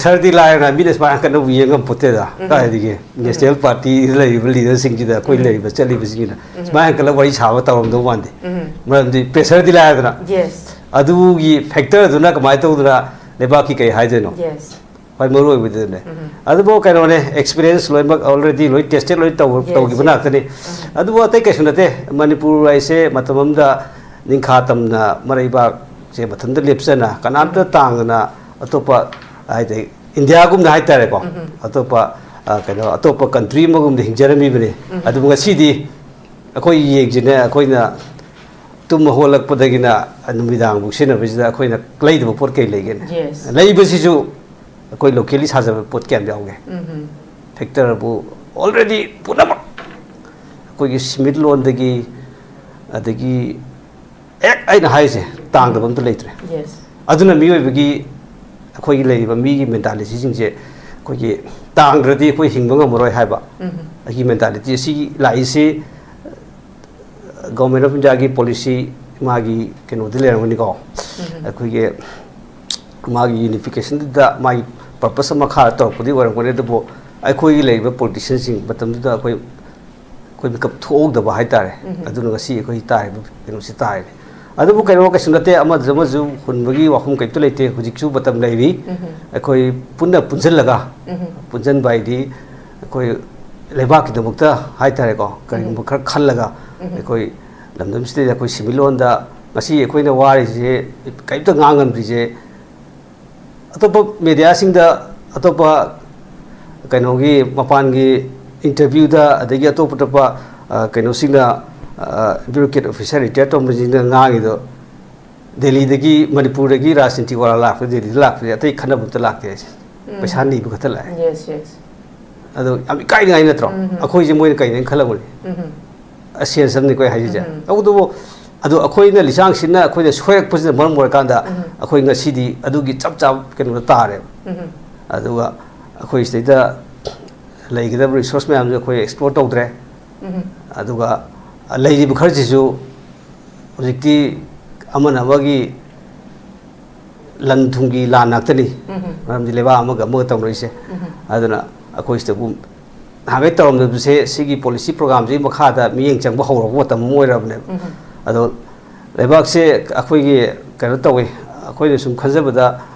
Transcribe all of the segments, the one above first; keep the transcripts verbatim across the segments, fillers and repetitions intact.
ꯄ꯭ꯔꯦꯁꯔꯗꯤ ꯂꯥꯏꯔꯅ ꯃꯤꯅ ꯁꯨꯃꯥꯏꯅ ꯀꯟꯅꯕꯨ ꯌꯦꯡꯉꯝ ꯄꯣꯠꯇꯦꯗ꯫ ꯎꯝ꯫ ꯀꯥꯏꯗꯒꯤ ꯎꯝ꯫ ꯅꯦꯁꯅꯦꯜ ꯄꯥꯔꯇꯤ ꯂꯩꯔꯤꯕ ꯂꯤꯗꯔꯁꯤꯡꯁꯤꯗ ꯑꯩꯈꯣꯏ ꯎꯝ꯫ ꯂꯩꯔꯤꯕ ꯆꯠꯂꯤꯕꯁꯤꯡꯁꯤꯅ ꯎꯝ꯫ ꯁꯨꯃꯥꯏꯅ ꯀꯟꯅ ꯋꯥꯔꯤ ꯁꯥꯕ ꯇꯧꯔꯝꯗꯧ ꯃꯥꯟꯗꯦ꯫ ꯎꯝ꯫ ꯃꯔꯝꯗꯤ ꯄ꯭ꯔꯦꯁꯔꯗꯤ ꯂꯥꯏꯔꯗꯅ꯫ Yes꯫ ꯑꯗꯨꯒꯤ ꯐꯦꯛꯇꯔꯗꯨꯅ ꯀꯃꯥꯏꯅ ꯇꯧꯗꯅ ꯂꯩꯕꯥꯛꯀꯤ ꯀꯩ ꯍꯥꯏꯗꯣꯏꯅꯣ? Yes꯫ ꯈ꯭ꯋꯥꯏ ꯃꯔꯨ ꯑꯣꯏꯕꯗꯨꯅꯦ꯫ ꯎꯝ꯫ ꯑꯗꯨꯕꯨ ꯀꯩꯅꯣꯅꯦ, ꯑꯦꯛꯁꯄꯤꯔꯤꯌꯦꯟꯁ ꯂꯣꯏꯅꯃꯛ already ꯂꯣꯏ ꯇꯦꯁꯇꯦꯠ ꯂꯣꯏ ꯇꯧ-, Yes, ꯇꯧꯈꯤꯕ yes꯫ ꯉꯥꯛꯇꯅꯤ꯫ ꯎꯝ꯫ ꯑꯗꯨꯕꯨ ꯑꯇꯩ ꯀꯩꯁꯨ ꯅꯠꯇꯦ꯫ ꯃꯅꯤꯄꯨꯔ ꯍꯥꯏꯁꯦ ꯃꯇꯝ ꯑꯃꯗ ꯅꯤꯡꯈꯥ ꯇꯝꯅ ꯃꯔꯩꯕꯥꯛꯁꯦ ꯃꯊꯟꯇ ꯂꯦꯞꯆꯅ ꯀꯅꯥꯝꯇ ꯎꯝ꯫ ꯇꯥꯡꯗꯅ ꯑꯇꯣꯞꯄ ꯍꯥꯏꯗꯤ ꯏꯟꯗꯤꯌꯥꯒꯨꯝꯅ ꯍꯥꯏꯇꯥꯔꯦꯀꯣ꯫ ꯎꯝ꯫ ꯑꯇꯣꯞꯄ, ꯑ, ꯀꯩꯅꯣ, ꯑꯇꯣꯞꯄ ꯀꯟꯇ꯭ꯔꯤ ꯑꯃꯒꯨꯝꯗ ꯍꯤꯡꯖꯔꯝꯃꯤꯕꯅꯤ꯫ ꯎꯝ꯫ ꯑꯗꯨꯕꯨ ꯉꯁꯤꯗꯤ ꯑꯩꯈꯣꯏ ꯌꯦꯡꯁꯤꯅꯦ, ꯑꯩꯈꯣꯏꯅ ꯇꯨꯝ ꯍꯧꯒꯠꯂꯛꯄꯗꯒꯤꯅ ꯅꯨꯃꯤꯗꯥꯡꯕꯨꯛ ꯁꯤꯖꯤꯟꯅꯕꯁꯤꯗ ꯑꯩꯈꯣꯏꯅ ꯂꯩꯗꯕ ꯄꯣꯠ ꯀꯩ ꯂꯩꯒꯦꯅꯦ? Yes꯫ ꯂꯩꯕꯁꯤꯁꯨ ꯑꯩꯈꯣꯏ ꯂꯣꯀꯦꯜꯂꯤ ꯁꯥꯖꯕ ꯄꯣꯠ ꯀꯌꯥꯝ ꯌꯥꯎꯒꯦ? ꯎꯝ꯫ ꯐꯦꯛꯇꯔꯕꯨ already ꯄꯨꯝꯅꯃꯛ ꯑꯩꯈꯣꯏꯒꯤ ꯁꯤꯃꯤꯠꯂꯣꯟꯗꯒꯤ, ꯑꯗꯒꯤ ꯍꯦꯛ ꯑꯩꯅ ꯍꯥꯏꯔꯤꯁꯦ ꯇꯥꯡꯗꯕ ꯑꯝꯇ ꯂꯩꯇ꯭ꯔꯦ꯫ Yes꯫ ꯑꯗꯨꯅ ꯃꯤꯑꯣꯏꯕꯒꯤ, ꯑꯩꯈꯣꯏꯒꯤ ꯂꯩꯔꯤꯕ ꯃꯤꯒꯤ ꯃꯦꯟꯇꯥꯂꯤꯇꯤꯁꯤꯡꯁꯦ ꯑꯩꯈꯣꯏꯒꯤ ꯇꯥꯡꯗ꯭ꯔꯗꯤ ꯑꯩꯈꯣꯏ ꯍꯤꯡꯕ ꯉꯝꯃꯔꯣꯏ ꯍꯥꯏꯕ ꯎꯝ꯫ ꯑꯩꯒꯤ ꯃꯦꯟꯇꯥꯂꯤꯇꯤ ꯑꯁꯤꯒꯤ ꯂꯥꯛꯏꯁꯤ ꯒꯣꯔꯃꯦꯟ ꯑꯣꯐ ꯏꯟꯗꯤꯌꯥꯒꯤ ꯄꯣꯂꯤꯁꯤ ꯃꯥꯒꯤ ꯀꯩꯅꯣꯗꯤ ꯂꯩꯔꯝꯒꯅꯤꯀꯣ꯫ ꯎꯝ꯫ ꯑꯩꯈꯣꯏꯒꯤ ꯃꯥꯒꯤ ꯌꯨꯅꯤꯐꯤꯀꯦꯁꯟꯗꯨꯗ ꯃꯥꯒꯤ ꯄꯔꯄꯁ ꯑꯃ ꯈꯥꯔ ꯇꯧꯔꯛꯄꯗꯤ ꯑꯣꯏꯔꯝꯒꯅꯤ, ꯑꯗꯨꯕꯨ ꯑꯩꯈꯣꯏꯒꯤ ꯂꯩꯔꯤꯕ ꯄꯣꯂꯤꯇꯤꯁꯤꯌꯟꯁꯤꯡ ꯃꯇꯝꯗꯨꯗ ꯑꯩꯈꯣꯏ, ꯑꯩꯈꯣꯏ ꯃꯤꯀꯞ ꯊꯣꯛꯍꯧꯗꯕ ꯍꯥꯏꯇꯥꯔꯦ꯫ ꯎꯝ꯫ ꯑꯗꯨꯅ ꯉꯁꯤ ꯑꯩꯈꯣꯏ ꯇꯥꯔꯤꯕ ꯀꯩꯅꯣꯁꯤ ꯇꯥꯔꯤꯅꯤ꯫ ꯑꯗꯨꯕꯨ ꯀꯩꯅꯣ ꯀꯩꯁꯨ ꯅꯠꯇꯦ, ꯑꯃꯗꯁꯨ ꯑꯃꯁꯨ ꯍꯨꯟꯕꯒꯤ ꯋꯥꯐꯝ ꯀꯩꯝꯇ ꯂꯩꯇꯦ, ꯍꯧꯖꯤꯛꯁꯨ ꯃꯇꯝ ꯂꯩꯔꯤ꯫ ꯎꯝ꯫ ꯑꯩꯈꯣꯏ ꯄꯨꯟꯅ ꯄꯨꯟꯁꯤꯜꯂꯒ, ꯎꯝ꯫ ꯄꯨꯟꯁꯤꯟꯕ ꯍꯥꯏꯗꯤ ꯑꯩꯈꯣꯏ ꯂꯩꯕꯥꯛꯀꯤꯗꯃꯛꯇ ꯍꯥꯏꯇꯥꯔꯦꯀꯣ, ꯀꯔꯤꯒꯨꯝꯕ ꯎꯝ꯫ ꯈꯔ ꯈꯜꯂꯒ ꯎꯝ꯫ ꯑꯩꯈꯣꯏ ꯂꯝꯗꯝꯁꯤꯗꯩꯗ ꯑꯩꯈꯣꯏ ꯁꯤꯃꯤꯠꯂꯣꯟꯗ ꯉꯁꯤ ꯑꯩꯈꯣꯏꯅ ꯋꯥꯔꯤꯁꯦ, ꯀꯔꯤꯝꯇ ꯉꯥꯡꯉꯝꯗ꯭ꯔꯤꯁꯦ, ꯑꯇꯣꯞꯄ ꯃꯦꯗꯤꯌꯥꯁꯤꯡꯗ, ꯑꯇꯣꯞꯄ ꯀꯩꯅꯣꯒꯤ ꯃꯄꯥꯟꯒꯤ ꯏꯟꯇꯔꯚ꯭ꯌꯨꯗ, ꯑꯗꯒꯤ ꯑꯇꯣꯞ ꯑꯇꯣꯞꯄ, ꯑ, ꯀꯩꯅꯣꯁꯤꯡꯅ, ꯑ, ꯕ꯭ꯌꯨꯔꯣꯀ꯭ꯔꯦꯠ ꯑꯣꯐꯤꯁꯥꯔ ꯔꯤꯇꯥꯌꯔ ꯇꯧꯔꯝꯕꯁꯤꯡꯅ ꯉꯥꯡꯉꯤꯗꯣ, ꯗꯦꯜꯂꯤꯗꯒꯤ, ꯃꯅꯤꯄꯨꯔꯗꯒꯤ ꯔꯥꯖꯅꯤꯇꯤ ꯋꯥꯂꯥ ꯂꯥꯛꯄ, ꯗꯦꯜꯂꯤꯗ ꯂꯥꯛꯄꯁꯦ ꯑꯇꯩ ꯈꯟꯅꯕ ꯑꯝꯇ ꯂꯥꯛꯇꯦ ꯍꯥꯏꯁꯦ꯫ ꯎꯝ꯫ ꯄꯩꯁꯥ ꯅꯤꯕ ꯈꯛꯇ ꯂꯥꯛꯑꯦ꯫ Yes, yes꯫ ꯑꯗꯣ ꯌꯥꯝ ꯏꯀꯥꯏꯅꯤꯡꯉꯥꯏ ꯅꯠꯇ꯭ꯔꯣ? ꯎꯝ꯫ ꯑꯩꯈꯣꯏꯁꯦ ꯃꯣꯏꯅ ꯀꯩꯅꯦꯅ ꯈꯜꯂꯝꯒꯅꯤ꯫ ꯎꯝ꯫ ꯑ, ꯁꯦꯟꯁ ꯑꯃꯅꯤꯀꯣ ꯑꯩ ꯍꯥꯏꯁꯤꯁꯦ꯫ ꯎꯝ꯫ ꯇꯧꯕꯇꯕꯨ, ꯑꯗꯣ ꯑꯩꯈꯣꯏꯅ ꯂꯤꯆꯥꯡꯁꯤꯟꯅ ꯑꯩꯈꯣꯏꯅ ꯁꯣꯏꯔꯛꯄꯁꯤꯅ ꯃꯔꯝ ꯑꯣꯏꯔꯀꯥꯟꯗ ꯎꯝ꯫ ꯑꯩꯈꯣꯏ ꯉꯁꯤꯗꯤ ꯑꯗꯨꯒꯤ ꯆꯞ ꯆꯥꯕ ꯀꯩꯅꯣꯗ ꯇꯥꯔꯦꯕ꯫ ꯎꯝ꯫ ꯑꯗꯨꯒ ꯑꯩꯈꯣꯏ ꯁꯤꯗꯩꯗ ꯂꯩꯒꯗꯕ ꯔꯤꯁꯣꯔꯁ ꯃꯌꯥꯝꯁꯦ ꯑꯩꯈꯣꯏ ꯑꯦꯛꯁꯄ꯭ꯂꯣꯔ ꯇꯧꯗ꯭ꯔꯦ꯫ ꯎꯝ꯫ ꯑꯗꯨꯒ ꯂꯩꯔꯤꯕ ꯈꯔꯁꯤꯁꯨ ꯍꯧꯖꯤꯛꯇꯤ ꯑꯃꯅ ꯑꯃꯒꯤ ꯂꯟ ꯊꯨꯝꯒꯤ ꯂꯥꯟ ꯉꯥꯛꯇꯅꯤ꯫ ꯃꯔꯝꯗꯤ ꯂꯩꯕꯥꯛ ꯑꯃꯒ ꯑꯃꯒ ꯇꯧꯅꯔꯤꯁꯦ꯫ ꯑꯗꯨꯅ ꯑꯩꯈꯣꯏ ꯁꯤꯗꯕꯨ ꯅꯍꯥꯟꯒꯩ ꯇꯧꯔꯝꯗꯕꯁꯦ ꯁꯤꯒꯤ ꯄꯣꯂꯤꯁꯤ ꯄ꯭ꯔꯣꯒ꯭ꯔꯥꯝꯁꯤꯒꯤ ꯃꯈꯥꯗ ꯃꯤꯠꯌꯦꯡ ꯆꯪꯕ ꯍꯧꯔꯛꯄ ꯃꯇꯝ ꯑꯃ ꯑꯣꯏꯔꯕꯅꯦꯕ꯫ ꯑꯗꯣ ꯂꯩꯕꯥꯛꯁꯦ ꯑꯩꯈꯣꯏꯒꯤ ꯀꯩꯅꯣ ꯇꯧꯋꯤ, ꯑꯩꯈꯣꯏꯅ ꯁꯨꯝ ꯈꯟꯖꯕꯗ,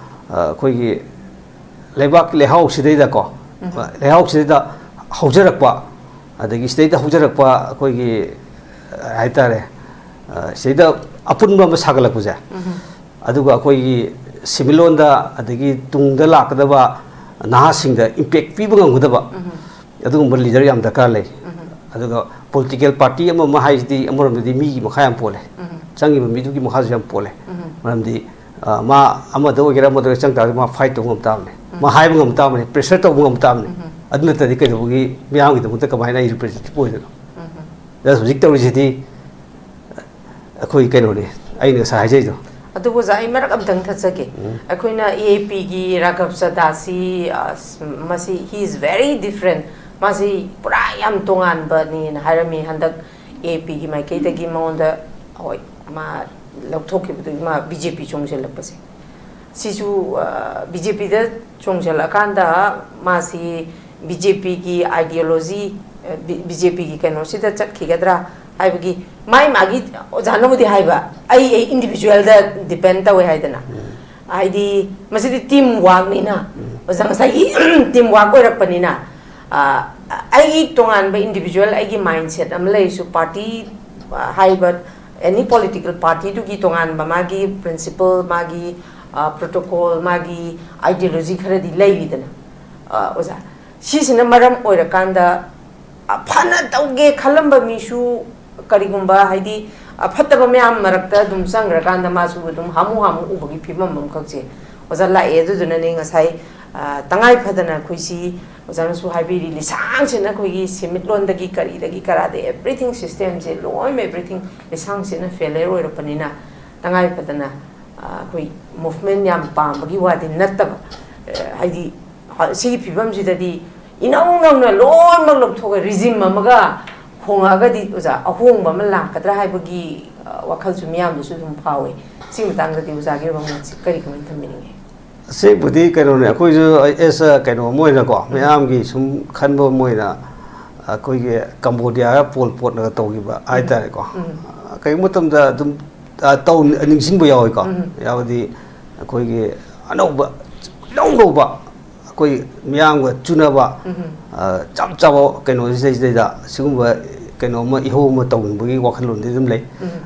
ꯑ, ꯑꯩꯈꯣꯏꯒꯤ ꯂꯩꯕꯥꯛꯀꯤ ꯂꯩꯍꯥꯎꯁꯤꯗꯩꯗꯀꯣ, ꯂꯩꯍꯥꯎꯁꯤꯗꯩꯗ ꯍꯧꯖꯔꯛꯄ, ꯑꯗꯒꯤ ꯁꯤꯗꯩꯗ ꯍꯧꯖꯔꯛꯄ ꯑꯩꯈꯣꯏꯒꯤ, ꯑ, ꯍꯥꯏꯇꯥꯔꯦ, ꯑ, ꯁꯤꯗꯩꯗ ꯑꯄꯨꯟꯕ ꯑꯃ ꯁꯥꯒꯠꯂꯛꯄꯁꯦ, ꯑꯗꯨꯒ ꯑꯩꯈꯣꯏꯒꯤ ꯁꯦꯟꯃꯤꯠꯂꯣꯟꯗ ꯑꯗꯒꯤ ꯇꯨꯡꯗ ꯂꯥꯛꯀꯗꯕ ꯅꯍꯥꯁꯤꯡꯗ ꯏꯝꯄꯦꯛ ꯄꯤꯕ ꯉꯝꯒꯗꯕ ꯑꯗꯨꯒꯨꯝꯕ ꯂꯤꯗꯔ ꯌꯥꯝ ꯗꯔꯀꯥꯔ ꯂꯩ꯫ ꯑꯗꯨꯒ ꯄꯣꯂꯤꯇꯤꯀꯦꯜ ꯄꯥꯔꯇꯤ ꯑꯃ ꯑꯃ ꯍꯥꯏꯁꯤꯗꯤ ꯑꯃꯔꯣꯝꯗꯗꯤ ꯃꯤꯒꯤ ꯃꯈꯥ ꯌꯥꯝ ꯄꯣꯜꯂꯦ꯫ ꯆꯪꯉꯤꯕ ꯃꯤꯗꯨꯒꯤ ꯃꯈꯥꯁꯨ ꯌꯥꯝ ꯄꯣꯜꯂꯦ꯫ ꯃꯔꯝꯗꯤ, ꯑ, ꯃꯥ ꯑꯃꯗ ꯑꯣꯏꯒꯦꯔꯥ ꯑꯃꯗ ꯑꯣꯏꯒꯦꯔꯥ ꯆꯪ ꯇꯥꯔꯒꯗꯤ ꯃꯥ ꯐꯥꯏꯠ ꯇꯧꯕ ꯉꯝ ꯇꯥꯕꯅꯤ, ꯃꯥ ꯍꯥꯏꯕ ꯉꯝ ꯇꯥꯕꯅꯤ, ꯄ꯭ꯔꯦꯁꯔ ꯇꯧꯕ ꯉꯝ ꯇꯥꯕꯅꯤ꯫ ꯑꯗꯨ ꯅꯠꯇ꯭ꯔꯗꯤ ꯀꯩꯗꯧꯕꯒꯤ ꯃꯤꯌꯥꯝꯒꯤꯗꯃꯛꯇ ꯀꯃꯥꯏꯅ ꯑꯩ ꯔꯤꯄ꯭ꯔꯖꯦꯟꯇꯦꯇꯤꯚ ꯑꯣꯏꯗꯣꯏꯅꯣ? ꯑꯗ ꯍꯧꯖꯤꯛ ꯇꯧꯔꯤꯁꯤꯗꯤ ꯑꯩꯈꯣꯏ ꯀꯩꯅꯣꯅꯤ, ꯑꯩꯅ ꯉꯁꯥꯏ ꯍꯥꯏꯖꯩꯗꯣ꯫ ꯑꯗꯨꯕꯨ ꯑꯣꯖꯥ, ꯑꯩ ꯃꯔꯛ ꯑꯝꯇꯪ ꯊꯠꯆꯒꯦ꯫ ꯑꯩꯈꯣꯏꯅ ꯏ ꯑꯦ ꯄꯤꯒꯤ ꯔꯥꯘꯕ ꯆꯗꯥꯁꯤ, ꯑꯁ, ꯃꯁꯤ, he is very different, ꯃꯥꯁꯤ ꯄꯨꯔꯥ ꯌꯥꯝ ꯇꯣꯉꯥꯟꯕꯅꯦꯅ ꯍꯥꯏꯔꯝꯃꯤ꯫ ꯍꯟꯗꯛ ꯏ ꯑꯦ ꯄꯤꯒꯤ ꯃꯥꯏꯀꯩꯗꯒꯤ ꯃꯉꯣꯟꯗ, ꯍꯣꯏ, ꯃꯥ ꯂꯧꯊꯣꯛꯈꯤꯕꯗꯨꯒꯤ ꯃꯥ ꯕꯤ ꯖꯦ ꯄꯤ ꯆꯣꯡꯁꯤꯜꯂꯛꯄꯁꯦ, ꯁꯤꯁꯨ, ꯑ, ꯕꯤ ꯖꯦ ꯄꯤꯗ ꯆꯣꯡꯁꯤꯜꯂꯛꯑꯀꯥꯟꯗ ꯃꯥꯁꯤ ꯕꯤ ꯖꯦ ꯄꯤꯒꯤ ideology, ꯑ, ꯕꯤ-, ꯕꯤ ꯖꯦ ꯄꯤꯒꯤ ꯀꯩꯅꯣꯁꯤꯗ ꯆꯠꯈꯤꯒꯗ꯭ꯔꯥ ꯍꯥꯏꯕꯒꯤ ꯃꯥꯏ ꯃꯥꯒꯤ, ꯑꯣꯖꯥꯅꯕꯨꯗꯤ ꯍꯥꯏꯕ, ꯑꯩ, ꯑꯩ ꯏꯟꯗꯤꯕꯤꯖꯨꯋꯦꯜꯗ ꯗꯤꯄꯦꯟ ꯇꯧꯋꯦ ꯍꯥꯏꯗꯅ꯫ ꯍꯥꯏꯗꯤ ꯃꯁꯤꯗꯤ ꯇꯤꯝ ꯋꯥꯔꯛꯅꯤꯅ, ꯑꯣꯖꯥ, ꯉꯁꯥꯏꯒꯤ ꯇꯤꯝ ꯋꯥꯔꯛ ꯑꯣꯏꯔꯛꯄꯅꯤꯅ, ꯑ, ꯑꯩꯒꯤ ꯇꯣꯉꯥꯟꯕ ꯏꯟꯗꯤꯕꯤꯖꯨꯋꯦꯜ ꯑꯩꯒꯤ ꯃꯥꯏꯟꯁꯦꯠ ꯑꯃ ꯂꯩꯔꯁꯨ, ꯄꯥꯔꯇꯤ, ꯑ, ꯍꯥꯏꯔꯤꯕ ꯑꯦꯅꯤ ꯄꯣꯂꯤꯇꯤꯀꯦꯜ ꯄꯥꯔꯇꯤꯗꯨꯒꯤ ꯇꯣꯉꯥꯟꯕ ꯃꯥꯒꯤ ꯄ꯭ꯔꯤꯟꯁꯤꯄꯜ, ꯃꯥꯒꯤ, ꯑ, ꯄ꯭ꯔꯣꯇꯣꯀꯣꯜ, ꯃꯥꯒꯤ ꯑꯥꯏꯗꯤꯌꯣꯂꯣꯖꯤ ꯈꯔꯗꯤ ꯂꯩꯔꯤꯗꯅ, ꯑ, ꯑꯣꯖꯥ꯫ ꯁꯤꯁꯤꯅ ꯃꯔꯝ ꯑꯣꯏꯔꯀꯥꯟꯗ, ꯑ, ꯐꯅ ꯇꯧꯒꯦ ꯈꯜꯂꯝꯕ ꯃꯤꯁꯨ ꯀꯔꯤꯒꯨꯝꯕ, ꯍꯥꯏꯗꯤ, ꯑ, ꯐꯠꯇꯕ ꯃꯌꯥꯝ ꯃꯔꯛꯇ ꯑꯗꯨꯝ ꯆꯪꯈ꯭ꯔꯀꯥꯟꯗ ꯃꯥꯁꯨ ꯑꯗꯨꯝ ꯍꯥꯃꯨ ꯍꯥꯃꯨ ꯎꯕꯒꯤ ꯐꯤꯕꯝ ꯑꯃꯈꯛꯁꯦ, ꯑꯣꯖꯥ, ꯂꯥꯛꯑꯦ꯫ ꯑꯗꯨꯗꯨꯅꯅꯦ ꯉꯁꯥꯏ, ꯑ, ꯇꯉꯥꯏ ꯐꯗꯅ ꯑꯩꯈꯣꯏꯁꯤ ꯑꯣꯖꯥꯅꯁꯨ ꯍꯥꯏꯕꯤꯔꯤ, ꯂꯤꯁꯥꯡꯁꯤꯟꯅ ꯑꯩꯈꯣꯏꯒꯤ ꯁꯦꯟꯃꯤꯠꯂꯣꯟꯗꯒꯤ ꯀꯔꯤꯗꯒꯤ ꯀꯔꯥꯗꯒꯤ everything systemꯁꯦ ꯂꯣꯏꯅꯃꯛ everything ꯂꯤꯁꯥꯡꯁꯤꯟꯅ ꯐꯦꯂꯤꯌꯔ ꯑꯣꯏꯔꯛꯄꯅꯤꯅ, ꯇꯉꯥꯏ ꯐꯗꯅ, ꯑ, ꯑꯩꯈꯣꯏ ꯃꯨꯚꯃꯦꯟ ꯌꯥꯝ ꯄꯥꯝꯕꯒꯤ ꯋꯥꯗꯤ ꯅꯠꯇꯕ, ꯑ, ꯍꯥꯏꯗꯤ, ꯍ-, ꯁꯤꯒꯤ ꯐꯤꯕꯝꯁꯤꯗꯗꯤ ꯏꯅꯧ ꯅꯧꯅ ꯂꯣꯏꯅꯃꯛ ꯂꯧꯊꯣꯛꯑꯒ ꯔꯤꯖꯤꯝ ꯑꯃꯒ ꯍꯣꯡꯉꯛꯑꯒꯗꯤ, ꯑꯣꯖꯥ, ꯑꯍꯣꯡꯕ ꯑꯃ ꯂꯥꯛꯀꯗ꯭ꯔꯥ ꯍꯥꯏꯕꯒꯤ, ꯑ, ꯋꯥꯈꯜꯁꯨ ꯃꯤꯌꯥꯝꯗꯁꯨ ꯑꯗꯨꯝ ꯐꯥꯎꯋꯦ꯫ ꯁꯤ ꯃꯇꯥꯡꯗꯗꯤ ꯑꯣꯖꯥꯒꯤ ꯑꯣꯏꯕ ꯃꯣꯠꯁꯤ ꯀꯔꯤ, ꯀꯃꯥꯏꯅ ꯊꯝꯕꯤꯅꯤꯡꯉꯤ? ꯑꯁꯦꯡꯕꯗꯤ ꯀꯩꯅꯣꯅꯦ, ꯑꯩꯈꯣꯏꯁꯨ ꯑꯦꯁ ꯀꯩꯅꯣ ꯑꯃ ꯑꯣꯏꯅꯀꯣ, ꯃꯌꯥꯝꯒꯤ ꯁꯨꯝ ꯈꯟꯕ ꯑꯃ ꯑꯣꯏꯅ, ꯑꯩꯈꯣꯏꯒꯤ ꯀꯝꯕꯣꯗꯤꯌꯥꯒ ꯄꯣꯜ ꯄꯣꯠꯅꯒ ꯇꯧꯈꯤꯕ ꯍꯥꯏꯇꯥꯔꯦꯀꯣ꯫ ꯀꯔꯤꯒꯨꯝꯕ ꯃꯇꯝꯗ ꯑꯗꯨꯝ, ꯑ, ꯇꯧ ꯅꯤꯡꯁꯤꯡꯕ ꯌꯥꯎꯋꯤꯀꯣ꯫ ꯌꯥꯎꯗꯤ ꯑꯩꯈꯣꯏꯒꯤ ꯑꯅꯧꯕ, ꯏꯅꯧ ꯅꯧꯕ, ꯑꯩꯈꯣꯏ ꯃꯤꯌꯥꯝꯒ ꯆꯨꯅꯕ, ꯑ, ꯆꯞ ꯆꯥꯕ ꯀꯩꯅꯣꯁꯤꯗꯩꯁꯤꯗꯩꯗ ꯁꯤꯒꯨꯝꯕ ꯀꯩꯅꯣ ꯑꯃ, ꯏꯍꯧ ꯑꯃ ꯇꯧꯅꯤꯡꯕꯒꯤ ꯋꯥꯈꯜꯂꯣꯟꯗꯤ ꯑꯗꯨꯝ ꯂꯩ꯫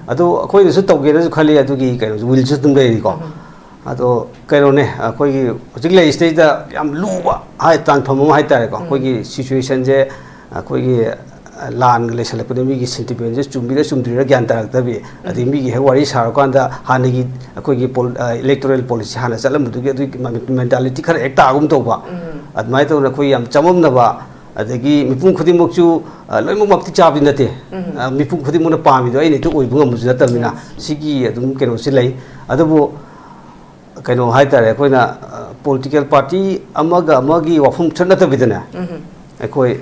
ꯑꯗꯣ ꯑꯩꯈꯣꯏꯅꯁꯨ ꯇꯧꯒꯦꯅꯁꯨ ꯈꯜꯂꯤ, ꯑꯗꯨꯒꯤ ꯀꯩꯅꯣꯁꯨ, ꯋꯤꯜꯁꯨ ꯑꯗꯨꯝ ꯂꯩꯔꯤꯀꯣ꯫ ꯑꯗꯣ ꯀꯩꯅꯣꯅꯦ, ꯑꯩꯈꯣꯏꯒꯤ ꯍꯧꯖꯤꯛ ꯂꯩꯔꯤꯁꯤꯗꯩꯗ ꯌꯥꯝ ꯂꯨꯕ ꯍꯥꯏ, ꯇꯥꯟꯐꯝ ꯑꯃ ꯍꯥꯏꯇꯥꯔꯦꯀꯣ꯫ ꯑꯩꯈꯣꯏꯒꯤ ꯁꯤꯆꯨꯋꯦꯁꯟꯁꯦ, ꯑꯩꯈꯣꯏꯒꯤ ꯂꯥꯟꯒ ꯂꯩꯁꯜꯂꯛꯄꯗ ꯃꯤꯒꯤ ꯁꯦꯟꯇꯤꯃꯦꯟꯁꯦ ꯆꯨꯝꯕꯤꯔ ꯆꯨꯝꯗ꯭ꯔꯤꯔ ꯒ꯭ꯌꯥꯟ ꯇꯥꯔꯛꯇꯕꯤ, ꯑꯗꯩ ꯃꯤꯒꯤ ꯍꯦꯛ ꯋꯥꯔꯤ ꯁꯥꯔꯀꯥꯟꯗ ꯍꯥꯟꯅꯒꯤ ꯑꯩꯈꯣꯏꯒꯤ ꯄꯣꯜ-, ꯑ, ꯏꯂꯦꯛꯇꯣꯔꯦꯜ ꯄꯣꯂꯤꯁꯤ ꯍꯥꯟꯅ ꯆꯠꯂꯝꯕꯗꯨꯒꯤ ꯑꯗꯨꯒꯤ ꯃꯦꯟꯇꯥꯂꯤꯇꯤ ꯈꯔ ꯍꯦꯛ ꯇꯥꯒꯨꯝ ꯇꯧꯕ, ꯑꯗꯨꯃꯥꯏꯅ ꯇꯧꯗꯅ ꯑꯩꯈꯣꯏ ꯌꯥꯝ ꯆꯃꯝꯅꯕ, ꯑꯗꯒꯤ ꯃꯤꯄꯨꯝ ꯈꯨꯗꯤꯡꯃꯛꯁꯨ, ꯑ, ꯂꯣꯏꯅꯃꯛ ꯃꯇꯤꯛ ꯆꯥꯕꯗꯤ ꯅꯠꯇꯦ꯫ ꯑ, ꯃꯤꯄꯨꯝ ꯈꯨꯗꯤꯡꯃꯛꯅ ꯄꯥꯝꯃꯤꯗꯣ ꯑꯩꯅ ꯍꯦꯛꯇ ꯑꯣꯏꯕ ꯉꯝꯕꯁꯨ ꯅꯠꯇꯕꯅꯤꯅ, ꯁꯤꯒꯤ ꯑꯗꯨꯝ ꯀꯩꯅꯣꯁꯤ ꯂꯩ꯫ ꯑꯗꯨꯕꯨ ꯀꯩꯅꯣ ꯍꯥꯏꯇꯥꯔꯦ, ꯑꯩꯈꯣꯏꯅ, ꯑ, ꯄꯣꯂꯤꯇꯤꯀꯦꯜ ꯄꯥꯔꯇꯤ ꯑꯃꯒ ꯑꯃꯒꯤ ꯋꯥꯐꯝ ꯁꯨꯠ ꯅꯠꯇꯕꯤꯗꯅꯦ, ꯑꯩꯈꯣꯏ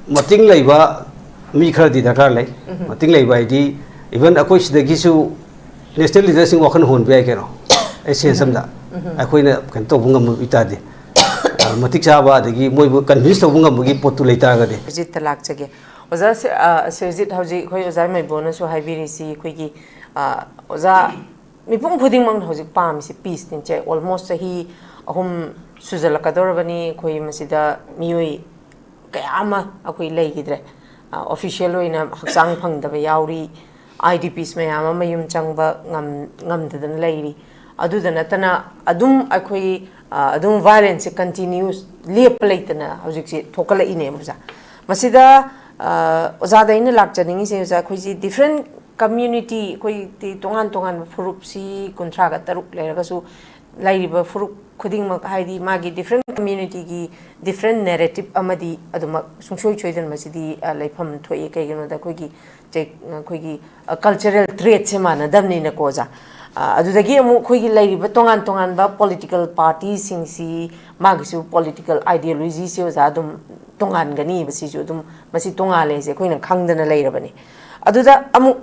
ꯃꯇꯤꯡ ꯂꯩꯕ ꯃꯤ ꯈꯔꯗꯤ ꯗꯔꯀꯥꯔ ꯂꯩ꯫ ꯃꯇꯤꯡ ꯂꯩꯕ ꯍꯥꯏꯗꯤ, ꯏꯚꯟ ꯑꯩꯈꯣꯏ ꯁꯤꯗꯒꯤꯁꯨ ꯅꯦꯁꯅꯦꯜ ꯂꯤꯗꯔꯁꯤꯡ ꯋꯥꯈꯜ ꯍꯣꯟꯕ ꯌꯥꯏ ꯀꯩꯅꯣ꯫ ꯑꯩ ꯁꯦꯟꯁ ꯑꯝꯗ ꯑꯩꯈꯣꯏꯅ ꯀꯩꯅꯣ ꯇꯧꯕ ꯉꯝꯕ ꯑꯣꯏꯇꯥꯔꯗꯤ, ꯑ, ꯃꯇꯤꯛ ꯆꯥꯕ, ꯑꯗꯒꯤ ꯃꯣꯏꯕꯨ ꯀꯟꯚꯤꯟꯁ ꯇꯧꯕ ꯉꯝꯕꯒꯤ ꯄꯣꯠꯇꯨ ꯂꯩꯇꯥꯔꯒꯗꯤ꯫ ꯁꯤꯔꯖꯤꯠꯇ ꯂꯥꯛꯆꯒꯦ꯫ ꯑꯣꯖꯥ ꯁꯤ-, ꯑ, ꯁꯤꯔꯖꯤꯠ, ꯍꯧꯖꯤꯛ ꯑꯩꯈꯣꯏ ꯑꯣꯖꯥ ꯃꯩꯕꯣꯅꯁꯨ ꯍꯥꯏꯕꯤꯔꯤꯁꯤ ꯑꯩꯈꯣꯏꯒꯤ, ꯑ, ꯑꯣꯖꯥ ꯃꯤꯄꯨꯝ ꯈꯨꯗꯤꯡꯃꯛꯅ ꯍꯧꯖꯤꯛ ꯄꯥꯝꯃꯤꯁꯤ ꯄꯤꯁꯅꯤ꯫ ꯆꯦ, ꯑꯣꯜꯃꯣꯁ ꯆꯍꯤ ꯑꯍꯨꯝ ꯁꯨꯖꯜꯂꯛꯀꯗꯧꯔꯕꯅꯤ ꯑꯩꯈꯣꯏ ꯃꯁꯤꯗ ꯃꯤꯑꯣꯏ ꯀꯌꯥ ꯑꯃ ꯑꯩꯈꯣꯏ ꯂꯩꯈꯤꯗ꯭ꯔꯦ꯫ ꯑ, ꯑꯣꯐꯤꯁꯤꯌꯦꯜ ꯑꯣꯏꯅ ꯍꯛꯆꯥꯡ ꯐꯪꯗꯕ ꯌꯥꯎꯔꯤ, ꯑꯥꯏ ꯗꯤ ꯄꯤꯁ ꯃꯌꯥꯝ ꯑꯃ ꯌꯨꯝ ꯆꯪꯕ ꯉꯝ-, ꯉꯝꯗꯗꯅ ꯂꯩꯔꯤ꯫ ꯑꯗꯨꯗ ꯅꯠꯇꯅ ꯑꯗꯨꯝ ꯑꯩꯈꯣꯏ, ꯑ, ꯑꯗꯨꯝ ꯚꯥꯏꯂꯦꯟꯁꯁꯦ ꯀꯟꯇꯤꯅ꯭ꯌꯨꯁ, ꯂꯦꯞꯄ ꯂꯩꯇꯅ ꯍꯧꯖꯤꯛꯁꯦ ꯊꯣꯛꯀꯠꯂꯛꯏꯅꯦꯕ ꯑꯣꯖꯥ꯫ ꯃꯁꯤꯗ, ꯑ, ꯑꯣꯖꯥꯗ ꯑꯩꯅ ꯂꯥꯛꯆꯅꯤꯡꯉꯤꯁꯦ, ꯑꯣꯖꯥ, ꯑꯩꯈꯣꯏꯁꯤ ꯗꯤꯐ꯭ꯔꯦꯟ ꯀꯝꯃ꯭ꯌꯨꯅꯤꯇꯤ, ꯑꯩꯈꯣꯏ ꯇꯣꯉꯥꯟ ꯇꯣꯉꯥꯟꯕ ꯐꯨꯔꯨꯞꯁꯤ ꯀꯨꯟꯊ꯭ꯔꯥꯒ ꯇꯔꯨꯛ ꯂꯩꯔꯒꯁꯨ, ꯂꯩꯔꯤꯕ ꯐꯨꯔꯨꯞ ꯈꯨꯗꯤꯡꯃꯛ, ꯍꯥꯏꯗꯤ ꯃꯥꯒꯤ ꯗꯤꯐ꯭ꯔꯦꯟ ꯀꯝꯃ꯭ꯌꯨꯅꯤꯇꯤꯒꯤ ꯗꯤꯐ꯭ꯔꯦꯟ ꯅꯦꯔꯦꯇꯤꯞ ꯑꯃꯗꯤ ꯑꯗꯨꯃꯛ ꯁꯨꯡꯁꯣꯏ ꯁꯣꯏꯗꯅ ꯃꯁꯤꯗꯤ, ꯑ, ꯂꯩꯐꯝ ꯊꯣꯛꯏ꯫ ꯀꯩꯒꯤꯅꯣꯗ ꯑꯩꯈꯣꯏꯒꯤ ꯆꯦ-, ꯑꯩꯈꯣꯏꯒꯤ, ꯑ, ꯀꯜꯆꯔꯦꯜ ꯇ꯭ꯔꯦꯠꯁꯦ ꯃꯥꯟꯅꯗꯕꯅꯤꯅꯀꯣ ꯑꯣꯖꯥ꯫ ꯑ, ꯑꯗꯨꯗꯒꯤ ꯑꯃꯨꯛ ꯑꯩꯈꯣꯏꯒꯤ ꯂꯩꯔꯤꯕ ꯇꯣꯉꯥꯟ ꯇꯣꯉꯥꯟꯕ ꯄꯣꯂꯤꯇꯤꯀꯦꯜ ꯄꯥꯔꯇꯤꯁꯤꯡꯁꯤ ꯃꯥꯒꯤꯁꯨ ꯄꯣꯂꯤꯇꯤꯀꯦꯜ ꯑꯥꯏꯗꯤꯌꯣꯂꯣꯖꯤꯁꯦ ꯑꯣꯖꯥ ꯑꯗꯨꯝ ꯇꯣꯉꯥꯟꯒꯅꯤꯕ꯫ ꯁꯤꯁꯨ ꯑꯗꯨꯝ ꯃꯁꯤ ꯇꯣꯉꯥꯜꯂꯦ ꯍꯥꯏꯁꯦ ꯑꯩꯈꯣꯏꯅ ꯈꯪꯗꯅ ꯂꯩꯔꯕꯅꯤ꯫ ꯑꯗꯨꯗ ꯑꯃꯨꯛ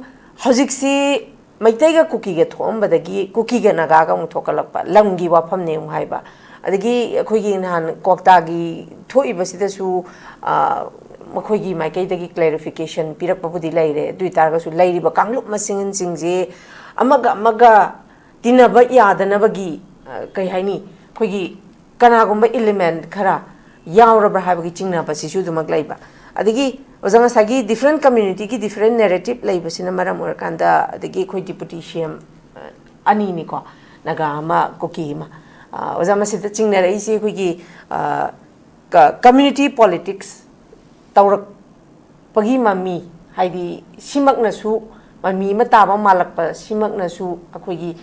ꯍꯧꯖꯤꯛꯁꯤ ꯃꯩꯇꯩꯒ ꯀꯨꯀꯤꯒ ꯊꯣꯛꯑꯝꯕꯗꯒꯤ ꯀꯨꯀꯤꯒ ꯅꯥꯒꯥꯒ ꯑꯃꯨꯛ ꯊꯣꯛꯀꯠꯂꯛꯄ, ꯂꯝꯒꯤ ꯋꯥꯐꯝꯅꯦ ꯑꯃꯨꯛ ꯍꯥꯏꯕ꯫ ꯑꯗꯒꯤ ꯑꯩꯈꯣꯏꯒꯤ ꯅꯍꯥꯟ ꯀ꯭ꯋꯥꯛꯇꯥꯒꯤ ꯊꯣꯛꯏꯕꯁꯤꯗꯁꯨ, ꯑ, ꯃꯈꯣꯏꯒꯤ ꯃꯥꯏꯀꯩꯗꯒꯤ ꯀ꯭ꯂꯦꯔꯤꯐꯤꯀꯦꯁꯟ ꯄꯤꯔꯛꯄꯕꯨꯗꯤ ꯂꯩꯔꯦ꯫ ꯑꯗꯨ ꯑꯣꯏ ꯇꯥꯔꯒꯁꯨ ꯂꯩꯔꯤꯕ ꯀꯥꯡꯂꯨꯞ ꯃꯁꯦꯟꯁꯤꯡꯁꯦ ꯑꯃꯒ ꯑꯃꯒ ꯇꯤꯟꯅꯕ ꯌꯥꯗꯅꯕꯒꯤ, ꯑ, ꯀꯩ ꯍꯥꯏꯅꯤ, ꯑꯩꯈꯣꯏꯒꯤ ꯀꯅꯥꯒꯨꯝꯕ ꯏꯂꯤꯃꯦꯟ ꯈꯔ ꯌꯥꯎꯔꯕ꯭ꯔꯥ ꯍꯥꯏꯕꯒꯤ ꯆꯤꯡꯅꯕꯁꯤꯁꯨ ꯑꯗꯨꯃꯛ ꯂꯩꯕ꯫ ꯑꯗꯒꯤ ꯑꯣꯖꯥ, ꯉꯁꯥꯏꯒꯤ ꯗꯤꯐ꯭ꯔꯦꯟ ꯀꯝꯃ꯭ꯌꯨꯅꯤꯇꯤꯒꯤ ꯗꯤꯐ꯭ꯔꯦꯟ ꯅꯦꯔꯦꯇꯤꯞ ꯂꯩꯕꯁꯤꯅ ꯃꯔꯝ ꯑꯣꯏꯔꯀꯥꯟꯗ, ꯑꯗꯒꯤ ꯑꯩꯈꯣꯏ ꯗꯤꯄꯨꯇꯤ ꯁꯤ ꯑꯦꯝ ꯑꯅꯤꯅꯤꯀꯣ, ꯅꯥꯒꯥ ꯑꯃ, ꯀꯨꯀꯤ ꯑꯃ꯫ ꯑ, ꯑꯣꯖꯥ, ꯃꯁꯤꯗ ꯆꯤꯡꯅꯔꯛꯏꯁꯦ ꯑꯩꯈꯣꯏꯒꯤ, ꯑ, ꯀ-, ꯀꯝꯃ꯭ꯌꯨꯅꯤꯇꯤ ꯄꯣꯂꯤꯇꯤꯛꯁ ꯇꯧꯔꯛꯄꯒꯤ ꯃꯃꯤ, ꯍꯥꯏꯗꯤ ꯁꯤꯃꯛꯅꯁꯨ ꯃꯃꯤ ꯑꯃ ꯇꯥꯕ ꯃꯥꯜꯂꯛꯄ, ꯁꯤꯃꯛꯅꯁꯨ ꯑꯩꯈꯣꯏꯒꯤ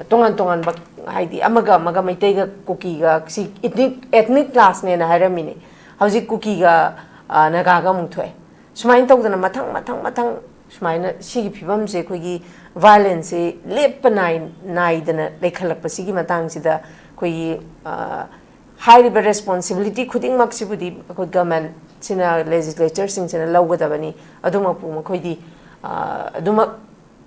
ꯇꯣꯉꯥꯟ ꯇꯣꯉꯥꯟꯕ, ꯍꯥꯏꯗꯤ ꯑꯃꯒ ꯑꯃꯒ, ꯃꯩꯇꯩꯒ ꯀꯨꯀꯤꯒ ꯁꯤ ꯏꯊꯅꯤꯛ, ꯏꯊꯅꯤꯛ ꯀ꯭ꯂꯥꯁꯅꯦꯅ ꯍꯥꯏꯔꯝꯃꯤꯅꯦ꯫ ꯍꯧꯖꯤꯛ ꯀꯨꯀꯤꯒ, ꯑ, ꯅꯥꯒꯥꯒ ꯑꯃꯨꯛ ꯊꯣꯛꯑꯦ꯫ ꯁꯨꯃꯥꯏꯅ ꯇꯧꯗꯅ ꯃꯊꯪ ꯃꯊꯪ ꯃꯊꯪ ꯁꯨꯃꯥꯏꯅ ꯁꯤꯒꯤ ꯐꯤꯕꯝꯁꯦ, ꯑꯩꯈꯣꯏꯒꯤ ꯚꯥꯏꯂꯦꯟꯁꯁꯦ ꯂꯦꯞꯄ ꯅꯥꯏ-, ꯅꯥꯏꯗꯅ ꯂꯩꯈꯠꯂꯛꯄꯁꯤꯒꯤ ꯃꯇꯥꯡꯁꯤꯗ ꯑꯩꯈꯣꯏꯒꯤ, ꯑ, ꯍꯥꯏꯔꯤꯕ ꯔꯦꯁꯄꯣꯟꯁꯤꯕꯤꯂꯤꯇꯤ ꯈꯨꯗꯤꯡꯃꯛꯁꯤꯕꯨꯗꯤ ꯑꯩꯈꯣꯏ ꯒꯃꯦꯟꯁꯤꯅ, ꯂꯦꯖꯤꯁꯂꯦꯆꯔꯁꯤꯡꯁꯤꯅ ꯂꯧꯒꯗꯕꯅꯤ꯫ ꯑꯗꯨꯃꯛꯄꯨ ꯃꯈꯣꯏꯗꯤ, ꯑ, ꯑꯗꯨꯃꯛ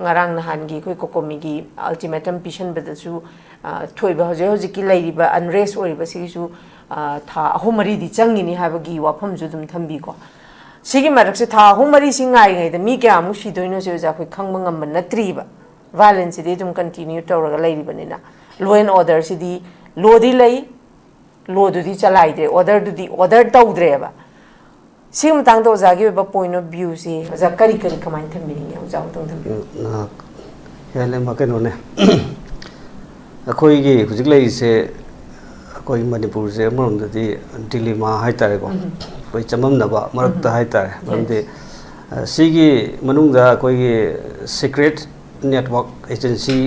ꯉꯔꯥꯡ ꯅꯍꯥꯟꯒꯤ ꯑꯩꯈꯣꯏ ꯀꯣꯀꯣꯃꯤꯒꯤ ꯑꯜꯇꯤꯃꯦꯇꯝ ꯄꯤꯁꯟꯕꯗꯁꯨ, ꯑ, ꯊꯣꯛꯏꯕ ꯍꯧꯖꯤꯛ ꯍꯧꯖꯤꯛꯀꯤ ꯂꯩꯔꯤꯕ ꯑꯟꯔꯦꯁ ꯑꯣꯏꯔꯤꯕꯁꯤꯒꯤꯁꯨ, ꯑ, ꯊꯥ ꯑꯍꯨꯝ ꯃꯔꯤꯗꯤ ꯆꯪꯉꯤꯅꯤ ꯍꯥꯏꯕꯒꯤ ꯋꯥꯐꯝꯁꯨ ꯑꯗꯨꯝ ꯊꯝꯕꯤꯀꯣ꯫ ꯁꯤꯒꯤ ꯃꯔꯛꯁꯦ ꯊꯥ ꯑꯍꯨꯝ ꯃꯔꯤꯁꯤ ꯉꯥꯏꯔꯤꯉꯩꯗ ꯃꯤ ꯀꯌꯥꯃꯨꯛ ꯁꯤꯗꯣꯏꯅꯣꯁꯦ ꯑꯣꯖꯥ ꯑꯩꯈꯣꯏ ꯈꯪꯕ ꯉꯝꯕ ꯅꯠꯇ꯭ꯔꯤꯕ꯫ ꯚꯥꯏꯂꯦꯟꯁꯁꯤꯗꯤ ꯑꯗꯨꯝ ꯀꯟꯇꯤꯅ꯭ꯌꯨ ꯇꯧꯔꯒ ꯂꯩꯔꯤꯕꯅꯤꯅ, ꯂꯣ ꯑꯦꯟ ꯑꯣꯔꯗꯔꯁꯤꯗꯤ, ꯂꯣꯗꯤ ꯂꯩ, ꯂꯣꯗꯨꯗꯤ ꯆꯂꯥꯏꯗ꯭ꯔꯦ, ꯑꯣꯔꯗꯔꯗꯨꯗꯤ ꯑꯣꯔꯗꯔ ꯇꯧꯗ꯭ꯔꯦꯕ꯫ ꯁꯤꯒꯤ ꯃꯇꯥꯡꯗ ꯑꯣꯖꯥꯒꯤ ꯑꯣꯏꯕ ꯄꯣꯏꯟ ꯑꯣꯐ ꯚ꯭ꯌꯨꯁꯦ ꯑꯣꯖꯥ ꯀꯔꯤ ꯀꯔꯤ ꯀꯃꯥꯏꯅ ꯊꯝꯕꯤꯅꯤꯡꯉꯤ? ꯑꯣꯖꯥ ꯑꯃꯨꯛꯇꯪ ꯊꯝꯕꯤꯌꯨ꯫ ꯎꯝ, ꯑ, ꯍꯦꯜꯂꯦ, ꯃ-, ꯀꯩꯅꯣꯅꯦ꯫ ꯑꯩꯈꯣꯏꯒꯤ ꯍꯧꯖꯤꯛ ꯂꯩꯔꯤꯁꯦ, ꯑꯩꯈꯣꯏ ꯃꯅꯤꯄꯨꯔꯁꯦ ꯑꯃꯔꯣꯝꯗꯗꯤ ꯗꯤꯂꯤꯃꯥ ꯍꯥꯏꯇꯥꯔꯦꯀꯣ, ꯎꯝ꯫ ꯑꯩꯈꯣꯏ ꯆꯃꯝꯅꯕ ꯃꯔꯛꯇ ꯎꯝ꯫ ꯍꯥꯏꯇꯥꯔꯦ꯫ ꯌꯦꯁ꯫ ꯃꯔꯝꯗꯤ, ꯑ, ꯁꯤꯒꯤ ꯃꯅꯨꯡꯗ ꯑꯩꯈꯣꯏꯒꯤ ꯁꯤꯀ꯭ꯔꯦꯠ ꯅꯦꯠꯋꯥꯛ ꯑꯦꯖꯦꯟꯁꯤ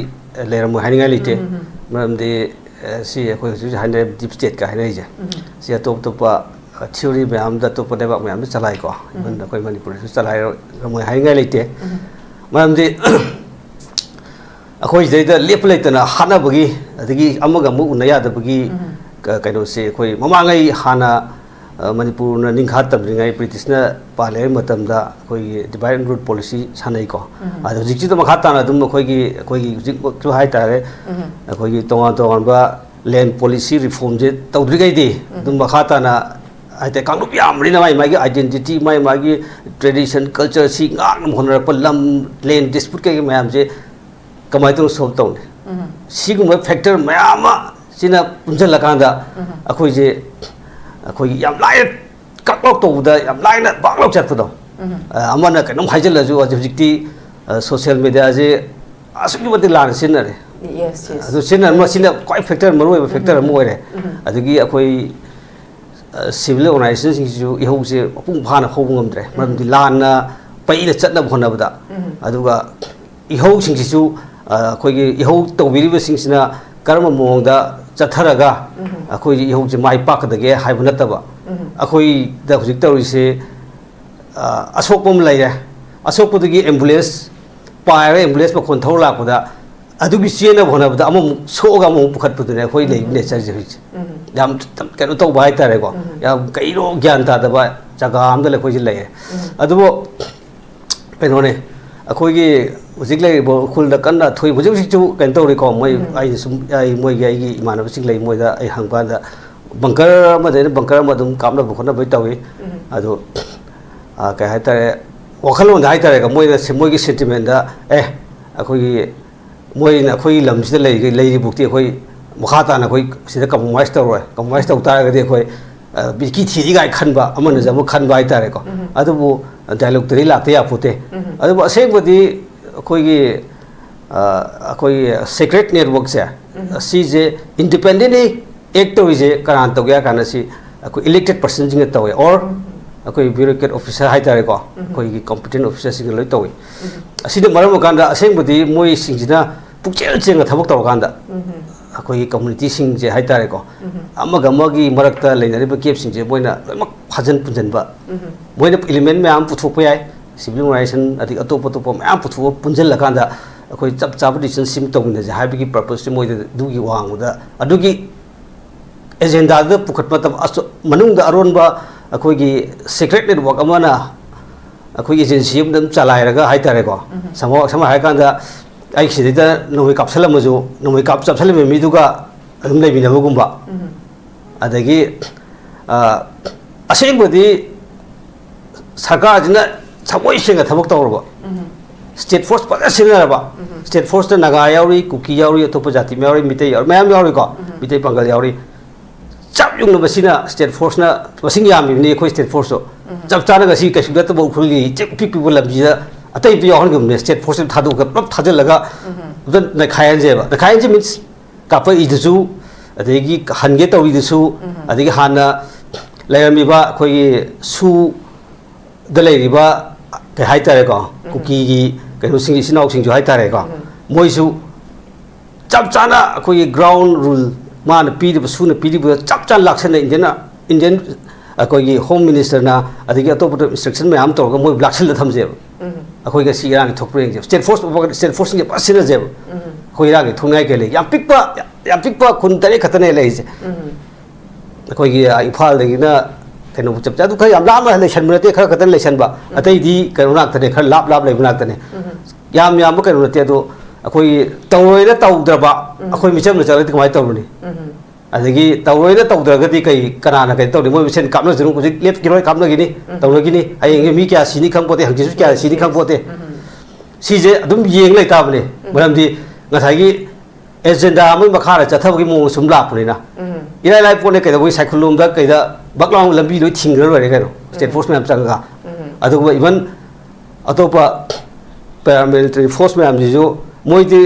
ꯂꯩꯔꯝꯃꯣꯏ ꯍꯥꯏꯅꯤꯡꯉꯥꯏ ꯂꯩꯇꯦ꯫ ꯎꯝ, ꯎꯝ, ꯎꯝ꯫ ꯃꯔꯝꯗꯤ, ꯑ, ꯁꯤ ꯑꯩꯈꯣꯏ ꯍꯧꯖꯤꯛ ꯍꯧꯖꯤꯛ ꯍꯥꯏꯅꯔꯤꯕ ꯗꯤꯞ ꯁ꯭ꯇꯦꯠꯀ ꯍꯥꯏꯅꯔꯤꯁꯦ, ꯎꯝ꯫ ꯁꯤ ꯑꯇꯣꯞ ꯑꯇꯣꯞꯄ, ꯑ, ꯊꯤꯑꯣꯔꯤ ꯃꯌꯥꯝꯗ, ꯑꯇꯣꯞꯄ ꯂꯩꯕꯥꯛ ꯃꯌꯥꯝꯗ ꯆꯂꯥꯏꯀꯣ꯫ ꯎꯝ꯫ ꯏꯚꯟ ꯑꯩꯈꯣꯏ ꯃꯅꯤꯄꯨꯔꯗꯁꯨ ꯆꯂꯥꯏꯔꯝꯃꯣꯏ ꯍꯥꯏꯅꯤꯡꯉꯥꯏ ꯂꯩꯇꯦ꯫ ꯎꯝ꯫ ꯃꯔꯝꯗꯤ ꯑꯩꯈꯣꯏ ꯁꯤꯗꯩꯗ ꯂꯦꯞꯄ ꯂꯩꯇꯅ ꯍꯥꯠꯅꯕꯒꯤ, ꯑꯗꯒꯤ ꯑꯃꯒ ꯑꯃꯒ ꯎꯅ ꯌꯥꯗꯕꯒꯤ, ꯎꯝ꯫ ꯀ-, ꯀꯩꯅꯣꯁꯦ ꯑꯩꯈꯣꯏ ꯃꯃꯥꯡꯉꯩ ꯍꯥꯟꯅ ꯑ, ꯃꯅꯤꯄꯨꯔꯅ ꯅꯤꯡꯈꯥ ꯇꯝꯗ꯭ꯔꯤꯉꯩ ꯕ꯭ꯔꯤꯇꯤꯁꯅ ꯄꯥꯜꯂꯤꯉꯩ ꯃꯇꯝꯗ ꯑꯩꯈꯣꯏꯒꯤ divide and rule policy ꯁꯥꯟꯅꯩꯀꯣ꯫ ꯎꯝ꯫ ꯑꯗꯣ ꯍꯧꯖꯤꯛꯁꯤꯗ ꯃꯈꯥ ꯇꯥꯅ ꯑꯗꯨꯝ ꯑꯩꯈꯣꯏꯒꯤ, ꯑꯩꯈꯣꯏꯒꯤ ꯍꯧꯖꯤꯛꯃꯛꯁꯨ ꯍꯥꯏꯇꯥꯔꯦ, ꯎꯝ꯫ ꯑꯩꯈꯣꯏꯒꯤ ꯇꯣꯉꯥꯟ ꯇꯣꯉꯥꯟꯕ land policy reformꯁꯦ ꯇꯧꯗ꯭ꯔꯤꯉꯩꯗꯤ ꯎꯝ꯫ ꯑꯗꯨꯝ ꯃꯈꯥ ꯇꯥꯅ ꯍꯥꯏꯇꯥꯔꯦ, ꯀꯥꯡꯂꯨꯞ ꯌꯥꯝꯕꯅꯤꯅ ꯃꯥꯒꯤ, ꯃꯥꯒꯤ identity, ꯃꯥꯒꯤ, ꯃꯥꯒꯤ tradition, culture ꯁꯤ ꯉꯥꯛꯅꯕ ꯍꯣꯠꯅꯔꯛꯄ ꯂꯝ, land dispute ꯀꯩꯀꯩ ꯃꯌꯥꯝꯁꯦ ꯀꯃꯥꯏꯅ ꯇꯧꯅ solve ꯇꯧꯅꯤ? ꯎꯝ꯫ ꯁꯤꯒꯨꯝꯕ factor ꯃꯌꯥꯝ ꯑꯃ ꯁꯤꯅ ꯄꯨꯟꯁꯤꯜꯂꯀꯥꯟꯗ ꯎꯝ꯫ ꯑꯩꯈꯣꯏꯁꯦ, ꯑꯩꯈꯣꯏꯒꯤ ꯌꯥꯝ ꯂꯥꯏꯅ ꯀꯛ ꯂꯥꯎ ꯇꯧꯕꯗ ꯌꯥꯝ ꯂꯥꯏꯅ ꯕꯥꯛ ꯂꯥꯎ ꯆꯠꯄꯗꯣ꯫ ꯎꯝ꯫ ꯑ, ꯑꯃꯅ ꯀꯩꯅꯣꯝ ꯍꯥꯏꯖꯤꯜꯂꯁꯨ ꯍꯧꯖꯤꯛ-, ꯍꯧꯖꯤꯛꯇꯤ, ꯑ, social mediaꯁꯦ ꯑꯁꯨꯛꯀꯤ ꯃꯇꯤꯛ ꯂꯥꯟꯅ ꯁꯤꯖꯤꯟꯅꯔꯦ꯫ Yes, yes꯫ ꯑꯗꯨ ꯁꯤꯖꯤꯟꯅꯔ ꯃꯁꯤꯅ ꯈ꯭ꯋꯥꯏ factor, ꯃꯔꯨꯑꯣꯏꯕ factor ꯎꯝ꯫ ꯑꯃ ꯑꯣꯏꯔꯦ꯫ ꯎꯝ꯫ ꯑꯗꯒꯤ ꯑꯩꯈꯣꯏ, ꯑ, civil organizationꯁꯤꯡꯁꯤꯁꯨ ꯏꯍꯧꯁꯦ ꯃꯄꯨꯡ ꯐꯥꯅ ꯍꯧꯕ ꯉꯝꯗ꯭ꯔꯦ꯫ ꯃꯔꯝꯗꯤ ꯎꯝ꯫ ꯂꯥꯟꯅ ꯄꯩꯅ ꯆꯠꯅꯕ ꯍꯣꯠꯅꯕꯗ꯫ ꯎꯝ꯫ ꯑꯗꯨꯒ ꯏꯍꯧꯁꯤꯡꯁꯤꯁꯨ, ꯑ, ꯑꯩꯈꯣꯏꯒꯤ ꯏꯍꯧ ꯇꯧꯕꯤꯔꯤꯕꯁꯤꯡꯁꯤꯅ ꯀꯔꯝꯕ ꯃꯑꯣꯡꯗ ꯆꯠꯊꯔꯒ ꯎꯝ꯫ ꯑꯩꯈꯣꯏꯒꯤ ꯏꯍꯧꯁꯦ ꯃꯥꯏ ꯄꯥꯛꯀꯗꯒꯦ ꯍꯥꯏꯕ ꯅꯠꯇꯕ, ꯎꯝ꯫ ꯑꯩꯈꯣꯏꯗ ꯍꯧꯖꯤꯛ ꯇꯧꯔꯤꯁꯦ, ꯑ, ꯑꯁꯣꯛꯄ ꯑꯃ ꯂꯩꯔꯦ, ꯑꯁꯣꯛꯄꯗꯨꯒꯤ ambulance ꯄꯥꯏꯔꯒ ambulance ꯃꯈꯣꯟ ꯊꯧꯔ ꯂꯥꯛꯄꯗ ꯑꯗꯨꯒꯤ ꯆꯦꯟꯅꯕ ꯍꯣꯠꯅꯕꯗ ꯑꯃꯃꯨꯛ ꯁꯣꯛꯑꯒ ꯑꯃꯃꯨꯛ ꯄꯨꯈꯠꯄꯗꯨꯅꯦ ꯑꯩꯈꯣꯏ ꯂꯩꯔꯤꯕ ꯎꯝ꯫ Natureꯁꯦ ꯍꯧꯖꯤꯛꯁꯦ꯫ ꯎꯝ꯫ ꯌꯥꯝ ꯀꯩꯅꯣ ꯇꯧꯕ ꯍꯥꯏꯇꯥꯔꯦꯀꯣ, ꯎꯝ꯫ ꯌꯥꯝ ꯀꯩꯅꯣ ꯒ꯭ꯌꯥꯟ ꯇꯥꯗꯕ ꯖꯒꯥ ꯑꯃꯗ ꯑꯩꯈꯣꯏꯁꯦ ꯂꯩꯔꯦ꯫ ꯎꯝ꯫ ꯑꯗꯨꯕꯨ ꯀꯩꯅꯣꯅꯦ, ꯑꯩꯈꯣꯏꯒꯤ ꯍꯧꯖꯤꯛ ꯂꯩꯔꯤꯕ ꯎꯈ꯭ꯔꯨꯜꯗ ꯀꯟꯅ ꯊꯣꯛꯏ, ꯍꯧꯖꯤꯛ ꯍꯧꯖꯤꯛꯁꯨ ꯀꯩꯅꯣ ꯇꯧꯔꯤꯀꯣ, ꯃꯣꯏ, ꯎꯝ꯫ ꯑꯩꯅ ꯁꯨꯝ, ꯑꯩ, ꯃꯣꯏꯒꯤ, ꯑꯩꯒꯤ ꯏꯃꯥꯟꯅꯕꯁꯤꯡ ꯂꯩ, ꯃꯣꯏꯗ ꯑꯩ ꯍꯪꯕ ꯀꯥꯟꯗ bunker ꯑꯃꯗꯩꯅ bunker ꯑꯃ ꯑꯗꯨꯝ ꯀꯥꯞꯅꯕ ꯈꯣꯠꯅꯕꯩ ꯇꯧꯏ꯫ ꯎꯝ꯫ ꯑꯗꯣ, ꯑ, ꯀꯩ ꯍꯥꯏꯇꯥꯔꯦ, ꯋꯥꯈꯜꯂꯣꯟꯗ ꯍꯥꯏꯇꯥꯔꯦꯀꯣ, ꯃꯣꯏꯅ ꯁꯤ-, ꯃꯣꯏꯒꯤ sentimentꯗ, ꯑꯦ, ꯑꯩꯈꯣꯏꯒꯤ ꯃꯣꯏꯅ ꯑꯩꯈꯣꯏꯒꯤ ꯂꯝꯁꯤꯗ ꯂꯩꯔꯤ-, ꯂꯩꯔꯤꯕꯨꯛꯇꯤ ꯑꯩꯈꯣꯏ ꯃꯈꯥ ꯇꯥꯅ ꯑꯩꯈꯣꯏ ꯁꯤꯗ compromise ꯇꯧꯔꯣꯏ, compromise ꯇꯧ ꯇꯥꯔꯒꯗꯤ ꯑꯩꯈꯣꯏ, ꯑ, ꯃꯤꯠꯀꯤ ꯊꯤꯅꯤ ꯀꯥꯏꯅ ꯈꯟꯕ, ꯑꯃꯅꯁꯨ ꯑꯃ ꯈꯟꯕ ꯍꯥꯏꯇꯥꯔꯦꯀꯣ꯫ ꯎꯝ꯫ ꯑꯗꯨꯕꯨ dialogueꯇꯗꯤ ꯂꯥꯛꯇ ꯌꯥꯄꯣꯠꯇꯦ꯫ ꯎꯝ꯫ ꯑꯗꯨꯕꯨ ꯑꯁꯦꯡꯕꯗꯤ ꯑꯩꯈꯣꯏꯒꯤ, ꯑ, ꯑꯩꯈꯣꯏꯒꯤ sacred networkꯁꯦ, ꯎꯝ꯫ ꯁꯤꯁꯦ independently act ꯇꯧꯔꯤꯁꯦ ꯀꯅꯥꯅ ꯇꯧꯒꯦ ꯍꯥꯏ ꯀꯥꯟꯗ ꯁꯤ ꯑꯩꯈꯣꯏ elected personꯁꯤꯡꯅ ꯇꯧꯋꯦ, or ꯎꯝ꯫ ꯑꯩꯈꯣꯏ bureaucrat officer ꯍꯥꯏꯇꯥꯔꯦꯀꯣ, ꯎꯝ꯫ ꯑꯩꯈꯣꯏꯒꯤ competent officerꯁꯤꯡꯅ ꯂꯣꯏ ꯇꯧꯋꯤ꯫ ꯎꯝ꯫ ꯑꯁꯤꯅ ꯃꯔꯝ ꯑꯣꯏꯔꯀꯥꯟꯗ ꯑꯁꯦꯡꯕꯗꯤ ꯃꯣꯏꯁꯤꯡꯁꯤꯅ ꯄꯨꯛꯆꯦꯜ ꯆꯦꯡꯅ ꯊꯕꯛ ꯇꯧꯔꯀꯥꯟꯗ ꯎꯝ꯫ ꯑꯩꯈꯣꯏꯒꯤ communityꯁꯤꯡꯁꯦ ꯍꯥꯏꯇꯥꯔꯦꯀꯣ, ꯎꯝ꯫ ꯑꯃꯒ ꯑꯃꯒꯤ ꯃꯔꯛꯇ ꯂꯩꯅꯔꯤꯕ gapꯁꯤꯡꯁꯦ ꯃꯣꯏꯅ ꯂꯣꯏꯅꯃꯛ ꯐꯥꯖꯤꯟ ꯄꯨꯟꯁꯤꯟꯕ, ꯎꯝ꯫ ꯃꯣꯏꯅ element ꯃꯌꯥꯝ ꯄꯨꯊꯣꯛꯄ ꯌꯥꯏ, civil organization ꯑꯗꯒꯤ ꯑꯇꯣꯞ ꯑꯇꯣꯞꯄ ꯃꯌꯥꯝ ꯄꯨꯊꯣꯛꯑ ꯄꯨꯟꯁꯤꯜꯂꯀꯥꯟꯗ ꯑꯩꯈꯣꯏ ꯆꯞ ꯆꯥꯕ decision ꯁꯤꯃ ꯇꯧꯃꯤꯟꯅꯁꯦ ꯍꯥꯏꯕꯒꯤ purposeꯁꯦ ꯃꯣꯏꯗ ꯑꯗꯨꯒꯤ ꯋꯥꯡꯃꯗ ꯑꯗꯨꯒꯤ ꯑꯦꯖꯦꯟꯗꯥꯗꯨꯗ ꯄꯨꯈꯠꯄ ꯃꯇꯝ ꯑꯆ-, ꯃꯅꯨꯡꯗ ꯑꯔꯣꯟꯕ ꯑꯩꯈꯣꯏꯒꯤ ꯁꯤꯀ꯭ꯔꯦꯠ ꯅꯦꯠꯋꯥꯛ ꯑꯃꯅ ꯑꯩꯈꯣꯏꯒꯤ ꯑꯦꯖꯦꯟꯁꯤ ꯑꯃꯗ ꯑꯗꯨꯝ ꯆꯂꯥꯏꯔꯒ ꯍꯥꯏꯇꯥꯔꯦꯀꯣ꯫ ꯎꯝ꯫ ꯁꯝꯍꯥꯎ-, ꯁꯝꯅ ꯍꯥꯏꯔꯀꯥꯟꯗ, ꯑꯩ ꯁꯤꯗꯩꯗ ꯅꯣꯡꯃꯩ ꯀꯥꯞꯁꯜꯂꯝꯃꯁꯨ, ꯅꯣꯡꯃꯩ ꯀꯥꯞ-, ꯆꯞꯁꯜꯂꯝꯕ ꯃꯤꯗꯨꯒ ꯑꯗꯨꯝ ꯂꯩꯃꯤꯟꯅꯕꯒꯨꯝꯕ꯫ ꯎꯝ꯫ ꯑꯗꯒꯤ, ꯑ, ꯑꯁꯦꯡꯕꯗꯤ ꯁꯔꯀꯥꯔꯁꯤꯅ ꯊꯃꯣꯏ ꯁꯦꯡꯅ ꯊꯕꯛ ꯇꯧꯔꯕ, ꯎꯝ꯫ ꯁ꯭ꯇꯦꯠ ꯐꯣꯔꯁ ꯐꯖꯅ ꯁꯤꯖꯤꯟꯅꯔꯕ, ꯎꯝ꯫ ꯁ꯭ꯇꯦꯠ ꯐꯣꯔꯁꯇ ꯅꯥꯒꯥ ꯌꯥꯎꯔꯤ, ꯀꯨꯀꯤ ꯌꯥꯎꯔꯤ, ꯑꯇꯣꯞꯄ ꯖꯥꯇꯤ ꯃꯌꯥꯝ ꯌꯥꯎꯔꯤ, ꯃꯤꯇꯩ ꯌꯥꯎꯔꯤ, ꯃꯌꯥꯝ ꯌꯥꯎꯔꯤꯀꯣ, ꯎꯝ꯫ ꯃꯤꯇꯩ ꯄꯥꯡꯒꯜ ꯌꯥꯎꯔꯤ꯫ ꯆꯞ ꯌꯨꯡꯅ ꯃꯁꯤꯅ ꯁ꯭ꯇꯦꯠ ꯐꯣꯔꯁꯅ ꯃꯁꯤꯡ ꯌꯥꯝꯃꯤꯕꯅꯤ ꯑꯩꯈꯣꯏ ꯁ꯭ꯇꯦꯠ ꯐꯣꯔꯁꯁꯨ꯫ ꯎꯝ꯫ ꯆꯞ ꯆꯥꯅ ꯉꯁꯤ ꯀꯩꯁꯨ ꯅꯠꯇꯕ ꯎꯈ꯭ꯔꯨꯜꯒꯤ ꯏꯆꯤꯛ ꯄꯤꯛ ꯄꯤꯛꯄ ꯂꯝꯁꯤꯗ ꯑꯇꯩ ꯑꯝꯇ ꯌꯥꯎꯍꯟꯈꯤꯕꯅꯦ꯫ ꯁ꯭ꯇꯦꯠ ꯐꯣꯔꯁꯁꯤꯗ ꯊꯥꯗꯣꯛꯑꯒ ꯄꯨꯂꯞ ꯊꯥꯖꯤꯜꯂꯒ ꯎꯝ꯫ ꯑꯝꯇ ꯅꯩꯈꯥꯏꯍꯟꯁꯦꯕ꯫ ꯅꯩꯈꯥꯏꯍꯟꯁꯦ means ꯀꯥꯞꯄꯛꯏꯗꯨꯁꯨ, ꯑꯗꯒꯤ ꯍꯟꯒꯦ ꯇꯧꯔꯤꯗꯨꯁꯨ, ꯎꯝ꯫ ꯑꯗꯒꯤ ꯍꯥꯟꯅ ꯂꯩꯔꯝꯃꯤꯕ ꯑꯩꯈꯣꯏꯒꯤ ꯁꯨꯗ ꯂꯩꯔꯤꯕ, ꯀꯩ ꯍꯥꯏꯇꯥꯔꯦꯀꯣ, ꯎꯝ꯫ ꯀꯨꯀꯤꯒꯤ ꯀꯩꯅꯣꯁꯤꯡ, ꯏꯆꯤꯟ ꯏꯅꯥꯎꯁꯤꯡꯁꯨ ꯍꯥꯏꯇꯥꯔꯦꯀꯣ, ꯎꯝ꯫ ꯃꯣꯏꯁꯨ ꯆꯞ ꯆꯥꯅ ꯑꯩꯈꯣꯏꯒꯤ ground rule, ꯃꯥꯅ ꯄꯤꯔꯤꯕ, ꯁꯨꯅ ꯄꯤꯔꯤꯕꯗ ꯆꯞ ꯆꯥꯅ ꯂꯥꯛꯁꯟꯅ Indian, Indian ꯑꯩꯈꯣꯏꯒꯤ Home Ministerꯅ, ꯑꯗꯒꯤ ꯑꯇꯣꯞꯄ instruction ꯃꯌꯥꯝ ꯇꯧꯔꯒ ꯃꯣꯏ ꯂꯥꯛꯁꯤꯜꯂ ꯊꯝꯖꯩꯕ꯫ ꯎꯝ꯫ ꯑꯩꯈꯣꯏ ꯉꯁꯤ ꯏꯔꯥꯡꯒꯤ ꯊꯣꯛꯄ꯭ꯔꯥ ꯌꯦꯡꯁꯦ꯫ State force, state forceꯁꯤꯡꯁꯦ ꯐꯖꯅ ꯁꯤꯟꯅꯁꯦꯕ꯫ ꯎꯝ꯫ ꯑꯩꯈꯣꯏ ꯏꯔꯥꯡꯒꯤ ꯊꯣꯛꯅꯤꯡꯉꯥꯏ ꯀꯩ ꯂꯩ? ꯌꯥꯝ ꯄꯤꯛꯄ, ꯌꯥꯝ ꯄꯤꯛꯄ ꯈꯨꯟ ꯇꯔꯦꯠ ꯈꯛꯇꯅꯦ ꯂꯩꯔꯤꯁꯦ꯫ ꯎꯝ꯫ ꯑꯩꯈꯣꯏꯒꯤ, ꯑ, ꯏꯝꯐꯥꯜꯗꯒꯤꯅ ꯀꯩꯅꯣꯕꯨ ꯆꯞ ꯆꯥ-, ꯑꯗꯨ ꯈꯔ ꯌꯥꯝ ꯂꯥꯞꯅ ꯂꯩꯁꯟꯕ ꯅꯠꯇꯦ, ꯈꯔ ꯈꯛꯇꯅ ꯂꯩꯁꯟꯕ꯫ ꯎꯝ꯫ ꯑꯇꯩꯗꯤ ꯀꯩꯅꯣ ꯉꯥꯛꯇꯅꯦ, ꯈꯔ ꯂꯥꯞ ꯂꯥꯞ ꯂꯩꯕ ꯉꯥꯛꯇꯅꯦ꯫ ꯎꯝ꯫ ꯌꯥꯝ ꯌꯥꯝꯕ ꯀꯩꯅꯣ ꯅꯠꯇꯦ꯫ ꯑꯗꯣ ꯑꯩꯈꯣꯏ ꯇꯧꯔꯣꯏꯅ ꯇꯧꯗ꯭ꯔꯕ, ꯎꯝ꯫ ꯑꯩꯈꯣꯏ ꯃꯤꯆꯝꯅ ꯆꯠꯂꯗꯤ ꯀꯃꯥꯏꯅ ꯇꯧꯔꯨꯅꯤ? ꯎꯝ꯫ ꯑꯗꯒꯤ ꯇꯧꯔꯣꯏꯅ ꯇꯧꯗ꯭ꯔꯒꯗꯤ ꯀꯩ, ꯀꯅꯥꯅ ꯀꯩꯅꯣ ꯇꯧꯅꯤ? ꯃꯣꯏ ꯃꯁꯦꯟ ꯀꯥꯞꯅꯖꯔꯨ, ꯍꯧꯖꯤꯛ ꯂꯦꯞꯈꯤꯔꯣꯏ, ꯀꯥꯞꯅꯈꯤꯅꯤ, ꯎꯝ꯫ ꯇꯧꯅꯈꯤꯅꯤ, ꯍꯌꯦꯡ ꯃꯤ ꯀꯌꯥ ꯁꯤꯅꯤ ꯈꯪꯄꯣꯠꯇꯦ, ꯍꯪꯆꯤꯠꯁꯨ ꯀꯌꯥ ꯁꯤꯅꯤ ꯈꯪꯄꯣꯠꯇꯦ꯫ ꯎꯝ꯫ ꯁꯤꯁꯦ ꯑꯗꯨꯝ ꯌꯦꯡ ꯂꯩꯇꯥꯕꯅꯦ꯫ ꯎꯝ꯫ ꯃꯔꯝꯗꯤ ꯉꯁꯥꯏꯒꯤ ꯑꯦꯖꯦꯟꯗꯥ ꯑꯃꯒꯤ ꯃꯈꯥꯗ ꯆꯠꯊꯕꯒꯤ ꯃꯑꯣꯡ ꯁꯨꯝ ꯂꯥꯛꯄꯅꯤꯅ꯫ ꯎꯝ꯫ ꯏꯔꯥꯏ ꯂꯥꯏ ꯄꯣꯠꯅꯦ, ꯀꯩꯗꯧꯕꯒꯤ ꯁꯥꯏꯈꯨꯜꯂꯣꯝꯗ ꯀꯩꯗ ꯕꯛ ꯂꯥꯎꯅ ꯂꯝꯕꯤ ꯂꯣꯏ ꯊꯤꯡꯈ꯭ꯔ ꯂꯣꯏꯔꯦ ꯀꯩꯅꯣ, state ꯎꯝ꯫ Force ꯃꯌꯥꯝ ꯆꯪꯉꯒ꯫ ꯎꯝ꯫ ꯑꯗꯨꯒ even ꯑꯇꯣꯞꯄ paramilitary force ꯃꯌꯥꯝꯁꯤꯁꯨ ꯃꯣꯏꯗꯤ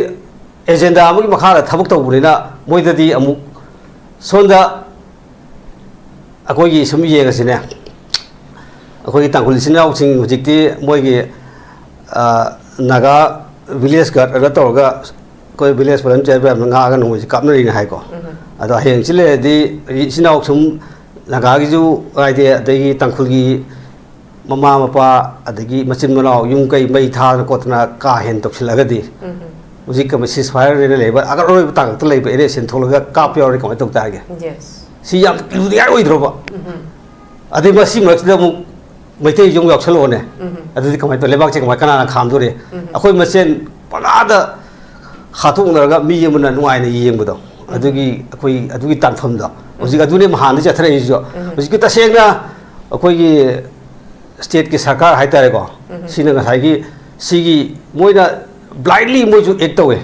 ꯑꯦꯖꯦꯟꯗꯥ ꯑꯃꯒꯤ ꯃꯈꯥꯗ ꯊꯕꯛ ꯇꯧꯕꯅꯤꯅ ꯃꯣꯏꯗꯗꯤ ꯑꯃꯨꯛ ꯁꯣꯝꯗ ꯑꯩꯈꯣꯏꯒꯤ ꯁꯨꯝ ꯌꯦꯡꯉꯁꯤꯅꯦ, ꯑꯩꯈꯣꯏꯒꯤ ꯇꯥꯡꯈꯨꯜ ꯏꯆꯤꯟ ꯏꯅꯥꯎꯁꯤꯡ ꯍꯧꯖꯤꯛꯇꯤ ꯃꯣꯏꯒꯤ, ꯑ, ꯅꯥꯒꯥ village guard ꯑꯅ ꯇꯧꯔꯒ ꯑꯩꯈꯣꯏ village volunteer ꯃꯌꯥꯝꯅ ꯉꯥꯛꯑꯒ ꯅꯣꯡꯃꯩꯁꯦ ꯀꯥꯞꯅꯔꯤꯅꯦ ꯍꯥꯏꯀꯣ꯫ ꯎꯝ꯫ ꯑꯗꯣ ꯍꯌꯦꯡꯁꯤ ꯂꯩꯔꯗꯤ ꯏꯆꯤꯟ ꯏꯅꯥꯎ ꯁꯨꯝ ꯅꯥꯒꯥꯒꯤꯁꯨ ꯍꯥꯏꯗꯤ, ꯑꯗꯒꯤ ꯇꯥꯡꯈꯨꯜꯒꯤ ꯃꯃꯥ ꯃꯄꯥ, ꯑꯗꯒꯤ ꯃꯆꯤꯟ ꯃꯅꯥꯎ, ꯌꯨꯝ ꯀꯩ ꯃꯩ ꯊꯥꯗꯅ ꯈꯣꯠꯇꯅ ꯀꯥ ꯍꯦꯟꯅ ꯇꯧꯁꯤꯜꯂꯒꯗꯤ, ꯎꯝ꯫ ꯍꯧꯖꯤꯛ ceasefire ꯍꯥꯏꯅ ꯂꯩꯕ ꯑꯒ-, ꯑꯔꯣꯏꯕ ꯇꯥꯡꯀꯛꯇ ꯂꯩꯕ area ꯁꯦꯟꯊꯣꯛꯂꯒ ꯀꯥꯞꯄ ꯌꯥꯎꯔꯗꯤ ꯀꯃꯥꯏꯅ ꯇꯧ ꯇꯥꯔꯒꯦ? Yes꯫ ꯁꯤ ꯌꯥꯝ ꯂꯨꯅꯤꯡꯉꯥꯏ ꯑꯣꯏꯗ꯭ꯔꯣꯕ? ꯑꯗꯩ ꯃꯁꯤ ꯃꯔꯛꯁꯤꯗ ꯑꯃꯨꯛ ꯃꯩꯇꯩꯁꯨ ꯑꯃꯨꯛ ꯌꯥꯎꯁꯜꯂꯛꯑꯣꯅꯦ꯫ ꯑꯗꯨꯗꯤ ꯀꯃꯥꯏꯅ ꯇꯧ? ꯂꯩꯕꯥꯛꯁꯦ ꯀꯃꯥꯏ, ꯀꯅꯥꯅ ꯈꯥꯝꯗꯣꯔꯤ? ꯑꯩꯈꯣꯏ ꯃꯁꯦꯟ ꯄꯪꯉꯥꯗ ꯍꯥꯠꯇꯣꯛꯅꯔꯒ ꯃꯤ ꯑꯃꯅ ꯅꯨꯡꯉꯥꯏꯅ ꯌꯦꯡꯕꯗꯣ, ꯑꯗꯨꯒꯤ, ꯑꯩꯈꯣꯏ ꯑꯗꯨꯒꯤ ꯇꯥꯟꯐꯝꯗꯣ ꯍꯧꯖꯤꯛ ꯑꯗꯨꯅꯦ ꯍꯥꯟꯅꯗꯒꯤ ꯆꯠꯊꯔꯛꯏꯁꯤꯁꯨ꯫ ꯍꯧꯖꯤꯛꯀꯤ ꯇꯁꯦꯡꯅ ꯑꯩꯈꯣꯏꯒꯤ ꯁ꯭ꯇꯦꯠꯀꯤ ꯁꯔꯀꯥꯔ ꯍꯥꯏꯇꯥꯔꯦꯀꯣ, ꯁꯤꯅ ꯉꯁꯥꯏꯒꯤ ꯁꯤꯒꯤ ꯃꯣꯏꯅ blindly ꯃꯣꯏꯁꯨ act ꯇꯧꯋꯦ꯫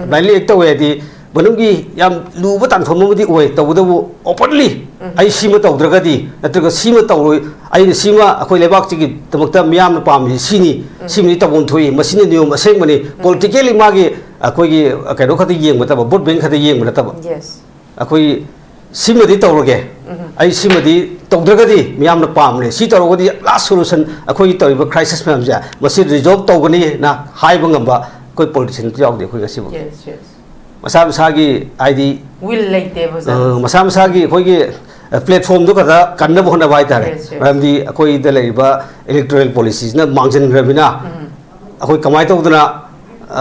Blindly act ꯇꯧꯋꯦ ꯍꯥꯏꯗꯤ ꯃꯅꯨꯡꯒꯤ ꯌꯥꯝ ꯂꯨꯕ ꯇꯥꯟꯐꯝ ꯑꯃꯗꯤ ꯑꯣꯏ, ꯇꯧꯕꯇꯕꯨ openly ꯑꯩ ꯁꯤꯃ ꯇꯧꯗ꯭ꯔꯒꯗꯤ, ꯅꯠꯇ꯭ꯔꯒ ꯁꯤꯃ ꯇꯧꯔꯣꯏ, ꯑꯩꯅ ꯁꯤꯃ ꯑꯩꯈꯣꯏ ꯂꯩꯕꯥꯛꯁꯤꯒꯤꯗꯃꯛꯇ ꯃꯤꯌꯥꯝꯅ ꯄꯥꯝꯃꯤꯁꯤ ꯁꯤꯅꯤ, ꯁꯤꯃꯗꯤ ꯇꯧꯐꯝ ꯊꯣꯛꯏ, ꯃꯁꯤꯅ ꯅꯤꯌꯣꯝ ꯑꯁꯦꯡꯕꯅꯤ, politically ꯃꯥꯒꯤ ꯑꯩꯈꯣꯏꯒꯤ ꯀꯩꯅꯣ ꯈꯛꯇ ꯌꯦꯡꯕ ꯅꯠꯇꯕ, vote bank ꯈꯛꯇ ꯌꯦꯡꯕ ꯅꯠꯇꯕ꯫ ꯑꯩꯈꯣꯏ ꯁꯤꯃꯗꯤ ꯇꯧꯔꯒꯦ, ꯑꯩ ꯁꯤꯃꯗꯤ ꯇꯧꯗ꯭ꯔꯒꯗꯤ ꯃꯤꯌꯥꯝꯅ ꯄꯥꯝꯕꯅꯦ, ꯁꯤ ꯇꯧꯔꯒꯗꯤ last solution ꯑꯩꯈꯣꯏꯒꯤ ꯇꯧꯔꯤꯕ crisis ꯃꯌꯥꯝꯁꯦ ꯃꯁꯤ resolve ꯇꯧꯒꯅꯤꯅ ꯍꯥꯏꯕ ꯉꯝꯕ ꯑꯩꯈꯣꯏ politician ꯑꯝꯇ ꯌꯥꯎꯗꯦ ꯑꯩꯈꯣꯏ ꯉꯁꯤꯐꯥꯎ꯫ Yes, yes. ꯃꯁꯥ ꯃꯁꯥꯒꯤ ꯍꯥꯏꯗꯤ, will ꯂꯩꯇꯦꯕ, ꯑ, ꯁꯥꯔ꯫ ꯃꯁꯥ ꯃꯁꯥꯒꯤ ꯑꯩꯈꯣꯏꯒꯤ, ꯑ, platformꯗꯨ ꯈꯛꯇ ꯀꯟꯅꯕ ꯍꯣꯠꯅꯕ ꯍꯥꯏꯇꯥꯔꯦ꯫ Yes, yes. ꯃꯔꯝꯗꯤ ꯑꯩꯈꯣꯏꯗ ꯂꯩꯔꯤꯕ electoral policyꯁꯤꯅ ꯃꯥꯡꯁꯤꯟꯈ꯭ꯔꯕꯅꯤꯅ ꯑꯩꯈꯣꯏ ꯀꯃꯥꯏꯅ ꯇꯧꯗꯅ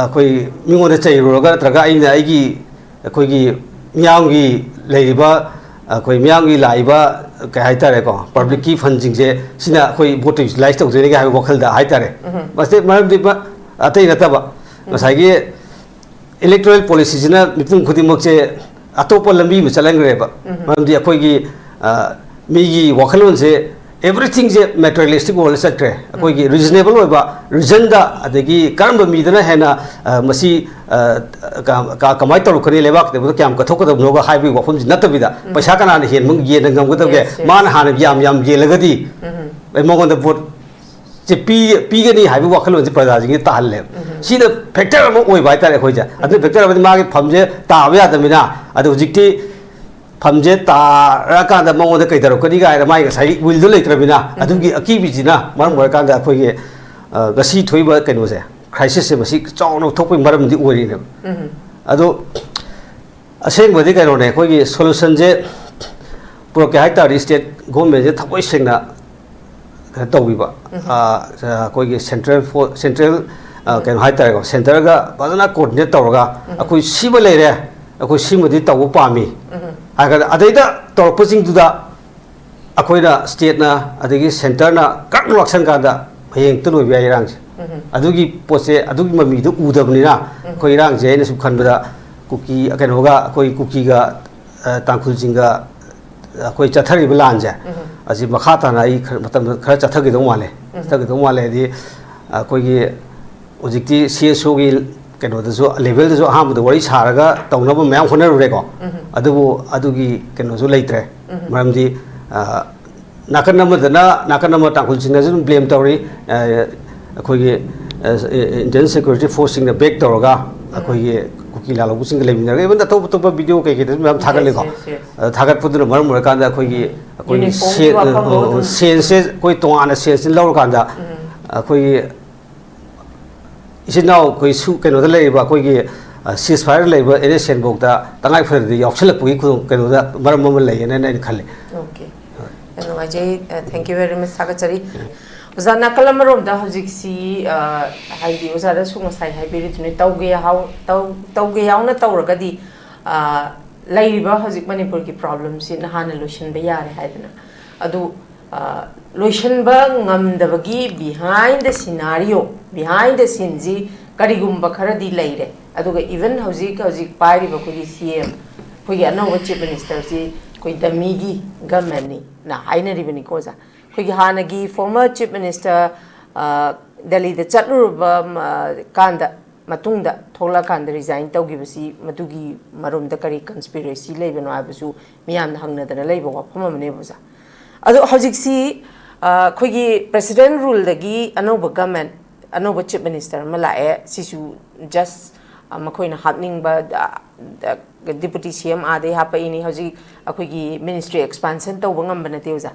ꯑꯩꯈꯣꯏ ꯃꯤꯉꯣꯟꯗ ꯆꯩꯔꯨꯔꯒ ꯅꯠꯇ꯭ꯔꯒ ꯑꯩꯅ ꯑꯩꯒꯤ ꯑꯩꯈꯣꯏꯒꯤ ꯃꯤꯌꯥꯝꯒꯤ ꯂꯩꯔꯤꯕ, ꯑꯩꯈꯣꯏ ꯃꯤꯌꯥꯝꯒꯤ ꯂꯥꯛꯏꯕ, ꯀꯩ ꯍꯥꯏꯇꯥꯔꯦꯀꯣ, publicꯀꯤ fundꯁꯤꯡꯁꯦ ꯁꯤꯅ ꯑꯩꯈꯣꯏ voteꯇ utilize ꯇꯧꯗꯣꯏꯅꯦ ꯍꯥꯏꯕ ꯋꯥꯈꯜꯗ ꯍꯥꯏꯇꯥꯔꯦ꯫ ꯃꯁꯤ ꯃꯔꯝꯗꯤ ꯃ-, ꯑꯇꯩ ꯅꯠꯇꯕ, ꯉꯁꯥꯏꯒꯤ electoral policyꯁꯤꯅ ꯃꯤꯄꯨꯝ ꯈꯨꯗꯤꯡꯃꯛꯁꯦ ꯑꯇꯣꯞꯄ ꯂꯝꯕꯤ ꯑꯃ ꯆꯠꯍꯟꯈ꯭ꯔꯦꯕ꯫ ꯃꯔꯝꯗꯤ ꯑꯩꯈꯣꯏꯒꯤ, ꯑ, ꯃꯤꯒꯤ ꯋꯥꯈꯜꯂꯣꯟꯁꯦ, everythingꯁꯦ materialistic world ꯆꯠꯈ꯭ꯔꯦ꯫ ꯑꯩꯈꯣꯏꯒꯤ reasonable ꯑꯣꯏꯕ, reasonꯗ, ꯑꯗꯒꯤ ꯀꯔꯝꯕ ꯃꯤꯗꯅ ꯍꯦꯟꯅ, ꯑ, ꯃꯁꯤ, ꯑ, ꯀ-, ꯀ-, ꯀꯃꯥꯏꯅ ꯇꯧꯔꯛꯀꯅꯤ, ꯂꯩꯕꯥꯛꯀꯤꯗꯃꯛꯇ ꯀꯌꯥꯝ ꯀꯠꯊꯣꯛꯀꯗꯕꯅꯣꯒ ꯍꯥꯏꯕꯒꯤ ꯋꯥꯐꯝꯁꯤ ꯅꯠꯇꯕꯤꯗ, ꯄꯩꯁꯥ ꯀꯅꯥꯅ ꯍꯦꯟꯕ ꯌꯦꯟꯅ ꯉꯝꯒꯗꯕꯒꯦ, Yes, yes. ꯃꯥꯅ ꯍꯥꯟꯅ ꯌꯥꯝ ꯌꯥꯝ ꯌꯦꯜꯂꯒꯗꯤ ꯑꯩ ꯃꯉꯣꯟꯗ vote ꯁꯦ ꯄꯤ-, ꯄꯤꯒꯅꯤ ꯍꯥꯏꯕ ꯋꯥꯈꯜꯂꯣꯟꯁꯦ ꯄ꯭ꯔꯖꯥꯁꯤꯡꯁꯦ ꯇꯥꯍꯜꯂꯦꯕ꯫ ꯁꯤꯅ factor ꯑꯃ ꯑꯣꯏꯕ ꯍꯥꯏꯇꯥꯔꯦ ꯑꯩꯈꯣꯏꯁꯦ꯫ ꯑꯗꯨ factor ꯑꯃꯗꯤ ꯃꯥꯒꯤ ꯐꯝꯁꯦ ꯇꯥꯕ ꯌꯥꯗꯕꯅꯤꯅ, ꯑꯗꯣ ꯍꯧꯖꯤꯛꯇꯤ ꯐꯝꯁꯦ ꯇꯥꯔꯀꯥꯟꯗ ꯃꯉꯣꯟꯗ ꯀꯩꯗꯧꯔꯛꯀꯅꯤ ꯀꯥꯏꯅ ꯃꯥꯒꯤ ꯉꯁꯥꯏꯒꯤ willꯗꯣ ꯂꯩꯇ꯭ꯔꯕꯅꯤꯅ, ꯑꯗꯨꯒꯤ ꯑꯀꯤꯕꯁꯤꯅ ꯃꯔꯝ ꯑꯣꯏꯔꯀꯥꯟꯗ ꯑꯩꯈꯣꯏꯒꯤ, ꯑ, ꯉꯁꯤ ꯊꯣꯛꯏꯕ ꯀꯩꯅꯣꯁꯦ, crisisꯁꯦ ꯃꯁꯤ ꯆꯥꯎꯅ ꯊꯣꯛꯄꯒꯤ ꯃꯔꯝꯗꯤ ꯑꯣꯏꯔꯤꯅꯦꯕ꯫ ꯑꯗꯣ ꯑꯁꯦꯡꯕꯗꯤ ꯀꯩꯅꯣꯅꯦ, ꯑꯩꯈꯣꯏꯒꯤ solutionꯁꯦ ꯄꯨꯔꯛꯀꯦ ꯍꯥꯏ ꯇꯥꯔꯗꯤ state governmentꯁꯦ ꯊꯃꯣꯏ ꯁꯦꯡꯅ ꯀꯩꯅꯣ ꯇꯧꯕꯤꯕ, ꯑ, ꯑꯩꯈꯣꯏꯒꯤ central fo-, central, ꯑ, ꯀꯩꯅꯣ ꯍꯥꯏ ꯇꯥꯔꯦꯀꯣ, centreꯒ ꯐꯖꯅ coordinate ꯇꯧꯔꯒ ꯑꯩꯈꯣꯏ ꯁꯤꯃ ꯂꯩꯔꯦ, ꯑꯩꯈꯣꯏ ꯁꯤꯃꯗꯤ ꯇꯧꯕ ꯄꯥꯝꯃꯤ ꯑꯗꯩꯗ ꯇꯧꯔꯛꯄꯁꯤꯡꯗꯨꯗ ꯑꯩꯈꯣꯏꯅ ꯁ꯭ꯇꯦꯠꯅ ꯑꯗꯒꯤ ꯁꯦꯟꯇꯔꯅ ꯀꯔꯛ ꯂꯥꯛꯁꯟ ꯀꯥꯟꯗ ꯍꯌꯦꯡ ꯍꯦꯛꯇ ꯂꯣꯏꯕ ꯌꯥꯏ ꯏꯔꯥꯡꯁꯦ꯫ ꯑꯗꯨꯒꯤ ꯄꯣꯠꯁꯦ, ꯑꯗꯨꯒꯤ ꯃꯃꯤꯗꯣ ꯎꯗꯕꯅꯤꯅ ꯑꯩꯈꯣꯏ ꯏꯔꯥꯡꯁꯦ, ꯑꯩꯅ ꯁꯨꯝ ꯈꯟꯕꯗ ꯀꯨꯀꯤ, ꯀꯩꯅꯣꯒ, ꯑꯩꯈꯣꯏ ꯀꯨꯀꯤꯒ, ꯑ, ꯇꯥꯡꯈꯨꯜꯁꯤꯡꯒ ꯑꯩꯈꯣꯏ ꯆꯠꯊꯔꯤꯕ ꯂꯥꯟꯁꯦ, ꯑꯁꯤ ꯃꯈꯥ ꯇꯥꯅ ꯑꯩ ꯈꯔ, ꯃꯇꯝꯗ ꯈꯔ ꯆꯠꯊꯈꯤꯗꯧ ꯃꯥꯜꯂꯦ꯫ ꯆꯠꯊꯈꯤꯗꯧ ꯃꯥꯜꯂꯦ ꯍꯥꯏꯗꯤ, ꯑꯩꯈꯣꯏꯒꯤ ꯍꯧꯖꯤꯛꯇꯤ ꯁꯤ ꯑꯦꯁ ꯑꯣꯒꯤ ꯀꯩꯅꯣꯗꯁꯨ, ꯂꯦꯚꯦꯜꯗꯁꯨ ꯑꯍꯥꯟꯕꯗ ꯋꯥꯔꯤ ꯁꯥꯔꯒ ꯇꯧꯅꯕ ꯃꯌꯥꯝ ꯍꯣꯠꯅꯔꯨꯔꯦꯀꯣ꯫ ꯑꯗꯨꯕꯨ ꯑꯗꯨꯒꯤ ꯀꯩꯅꯣꯁꯨ ꯂꯩꯇ꯭ꯔꯦ꯫ ꯃꯔꯝꯗꯤ, ꯑ, ꯅꯥꯀꯟ ꯑꯃꯗꯅ, ꯅꯥꯀꯟ ꯑꯃ ꯇꯥꯡꯈꯨꯜꯁꯤꯡꯅꯁꯨ ꯑꯗꯨꯝ ꯕ꯭ꯂꯦꯝ ꯇꯧꯔꯤ, ꯑ, ꯑꯩꯈꯣꯏꯒꯤ, ꯑ, ꯏꯟꯗꯤꯌꯟ ꯁꯦꯀ꯭ꯌꯨꯔꯤꯇꯤ ꯐꯣꯔꯁꯁꯤꯡꯅ ꯕꯦꯛ ꯇꯧꯔꯒ ꯑꯩꯈꯣꯏꯒꯤ ꯀꯨꯀꯤ ꯂꯥꯜꯍꯧꯕꯁꯤꯡꯒ ꯂꯩꯃꯤꯟꯅꯔꯒ, ꯏꯚꯟ ꯑꯇꯣꯞ ꯑꯇꯣꯞꯄ ꯚꯤꯗꯤꯑꯣ ꯀꯩꯀꯩꯗꯁꯨ ꯃꯌꯥꯝ ꯊꯥꯒꯠꯂꯦꯀꯣ꯫ Yes, yes, yes. ꯑ, ꯊꯥꯒꯠꯄꯗꯨꯅ ꯃꯔꯝ ꯑꯣꯏꯔꯀꯥꯟꯗ ꯑꯩꯈꯣꯏꯒꯤ, ꯑꯩꯈꯣꯏꯒꯤ Uniformꯒꯤ ꯁꯦ-, ꯋꯥꯐꯝ ꯑ, ꯐꯥꯎꯕ ꯑꯗꯨꯝ senseꯁꯦ ꯑꯩꯈꯣꯏ ꯇꯣꯉꯥꯟꯅ senseꯁꯤ ꯂꯧꯔꯀꯥꯟꯗ ꯑꯩꯈꯣꯏꯒꯤ ꯏꯆꯤꯟ ꯏꯅꯥꯎ ꯑꯩꯈꯣꯏ ꯁꯨ-, ꯀꯩꯅꯣꯗ ꯂꯩꯔꯤꯕ ꯑꯩꯈꯣꯏꯒꯤ, ꯑ, ceasefire ꯂꯩꯔꯤꯕ N S N ꯐꯥꯎꯗ ꯇꯉꯥꯏ ꯐꯗ꯭ꯔꯗꯤ ꯌꯥꯎꯁꯜꯂꯛꯄꯒꯤ ꯈꯨꯗꯣꯡ-, ꯀꯩꯅꯣꯗ ꯃꯔꯝ ꯑꯃ ꯂꯩꯌꯦꯅ ꯑꯩꯅ ꯈꯜꯂꯤ꯫ Okay. ꯌꯥꯝ ꯅꯨꯡꯉꯥꯏꯖꯩ꯫ ꯑ, thank you very much, ꯊꯥꯒꯠꯆꯔꯤ꯫ ꯑꯣꯖꯥ, ꯅꯥꯀꯜ ꯑꯃꯔꯣꯝꯗ ꯍꯧꯖꯤꯛꯁꯤ, ꯑ, ꯍꯥꯏꯗꯤ ꯑꯣꯖꯥꯗꯁꯨ ꯉꯁꯥꯏ ꯍꯥꯏꯕꯤꯔꯤꯗꯨꯅꯤ, ꯇꯧꯒꯦ ꯍꯥꯎ-, ꯇꯧ-, ꯇꯧꯒꯦ ꯌꯥꯎꯅ ꯇꯧꯔꯒꯗꯤ, ꯑ, ꯂꯩꯔꯤꯕ ꯍꯧꯖꯤꯛ ꯃꯅꯤꯄꯨꯔꯒꯤ problemꯁꯤ ꯅꯍꯥꯟꯅ ꯂꯣꯏꯁꯤꯟꯕ ꯌꯥꯔꯦ ꯍꯥꯏꯗꯅ꯫ ꯑꯗꯨ, ꯑ, ꯂꯣꯏꯁꯤꯟꯕ ꯉꯝꯗꯕꯒꯤ behind the scenario, behind the sceneꯁꯤ ꯀꯔꯤꯒꯨꯝꯕ ꯈꯔꯗꯤ ꯂꯩꯔꯦ꯫ ꯑꯗꯨꯒ even ꯍꯧꯖꯤꯛ, ꯍꯧꯖꯤꯛ ꯄꯥꯏꯔꯤꯕ ꯑꯩꯈꯣꯏꯒꯤ C M, ꯑꯩꯈꯣꯏꯒꯤ ꯑꯅꯧꯕ Chief Ministerꯁꯤ ꯑꯩꯈꯣꯏ dummyꯒꯤ governmentꯅꯤꯅ ꯍꯥꯏꯅꯔꯤꯕꯅꯤꯀꯣ ꯑꯣꯖꯥ꯫ ꯑꯩꯈꯣꯏꯒꯤ ꯍꯥꯟꯅꯒꯤ former Chief Minister, ꯑ, ꯗꯦꯜꯂꯤꯗ ꯆꯠꯂꯨꯔꯕ ꯃ-, ꯀꯥꯟꯗ, ꯃꯇꯨꯡꯗ ꯊꯣꯛꯂꯛꯑꯀꯥꯟꯗ resign ꯇꯧꯈꯤꯕꯁꯤ, ꯃꯗꯨꯒꯤ ꯃꯔꯨꯝꯗ ꯀꯔꯤ conspiracy ꯂꯩꯕꯅꯣ ꯍꯥꯏꯕꯁꯨ ꯃꯤꯌꯥꯝꯅ ꯍꯪꯅꯗꯅ ꯂꯩꯕ ꯋꯥꯐꯝ ꯑꯃꯅꯦꯕ ꯑꯣꯖꯥ꯫ ꯑꯗꯣ ꯍꯧꯖꯤꯛꯁꯤ, ꯑ, ꯑꯩꯈꯣꯏꯒꯤ President ruleꯗꯒꯤ ꯑꯅꯧꯕ government, ꯑꯅꯧꯕ Chief Minister ꯑꯃ ꯂꯥꯛꯑꯦ꯫ ꯁꯤꯁꯨ just, ꯑ, ꯃꯈꯣꯏꯅ ꯍꯥꯞꯅꯤꯡꯕ, ꯑ, ꯑ, Deputy C M ꯑꯥꯗꯩ ꯍꯥꯞꯄꯛꯏꯅꯤ꯫ ꯍꯧꯖꯤꯛ ꯑꯩꯈꯣꯏꯒꯤ ministry expansion ꯇꯧꯕ ꯉꯝꯕ ꯅꯠꯇꯦ ꯑꯣꯖꯥ꯫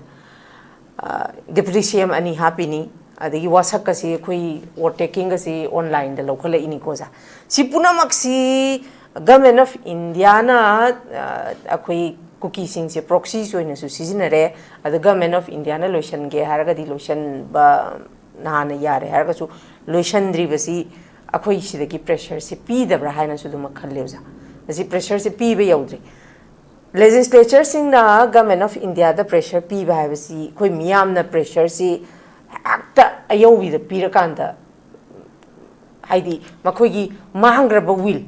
ꯑ, Deputy C M ꯑꯅꯤ ꯍꯥꯞꯄꯤꯅꯤ꯫ ꯑꯗꯒꯤ ꯋꯥꯁꯛꯀꯁꯤ ꯑꯩꯈꯣꯏ vote takingꯒꯁꯤ onlineꯗ ꯂꯧꯈꯠꯂꯛꯏꯅꯤꯀꯣ ꯑꯣꯖꯥ꯫ ꯁꯤ ꯄꯨꯝꯅꯃꯛꯁꯤ Government of Indiaꯅ, ꯑ, ꯑꯩꯈꯣꯏ ꯀꯨꯀꯤꯁꯤꯡꯁꯦ proxies ꯑꯣꯏꯅꯁꯨ ꯁꯤꯖꯤꯟꯅꯔꯦ꯫ ꯑꯗ Government of Indiaꯅ ꯂꯣꯏꯁꯤꯟꯒꯦ ꯍꯥꯏꯔꯒꯗꯤ ꯂꯣꯏꯁꯤꯟꯕ ꯅꯍꯥꯟꯅ ꯌꯥꯔꯦ ꯍꯥꯏꯔꯒꯁꯨ ꯂꯣꯏꯁꯤꯟꯗ꯭ꯔꯤꯕꯁꯤ ꯑꯩꯈꯣꯏ ꯁꯤꯗꯒꯤ pressureꯁꯦ ꯄꯤꯗꯕ꯭ꯔꯥ ꯍꯥꯏꯅꯁꯨ ꯑꯗꯨꯃꯛ ꯈꯜꯂꯦ ꯑꯣꯖꯥ꯫ ꯃꯁꯤ pressureꯁꯦ ꯄꯤꯕ ꯌꯧꯗ꯭ꯔꯤ꯫ ꯂꯦꯖꯤꯁꯂꯦꯆꯔꯁꯤꯡꯅ ꯒꯃꯦꯟ ꯑꯣꯐ ꯏꯟꯗꯤꯌꯥꯗ ꯄ꯭ꯔꯦꯁꯔ ꯄꯤꯕ ꯍꯥꯏꯕꯁꯤ ꯑꯩꯈꯣꯏ ꯃꯤꯌꯥꯝꯅ ꯄ꯭ꯔꯦꯁꯔꯁꯤ ꯍꯦꯛꯇ ꯑꯌꯧꯕꯤꯗ ꯄꯤꯔꯀꯥꯟꯗ, ꯍꯥꯏꯗꯤ ꯃꯈꯣꯏꯒꯤ ꯃꯥꯡꯈ꯭ꯔꯕ ꯋꯤꯜ,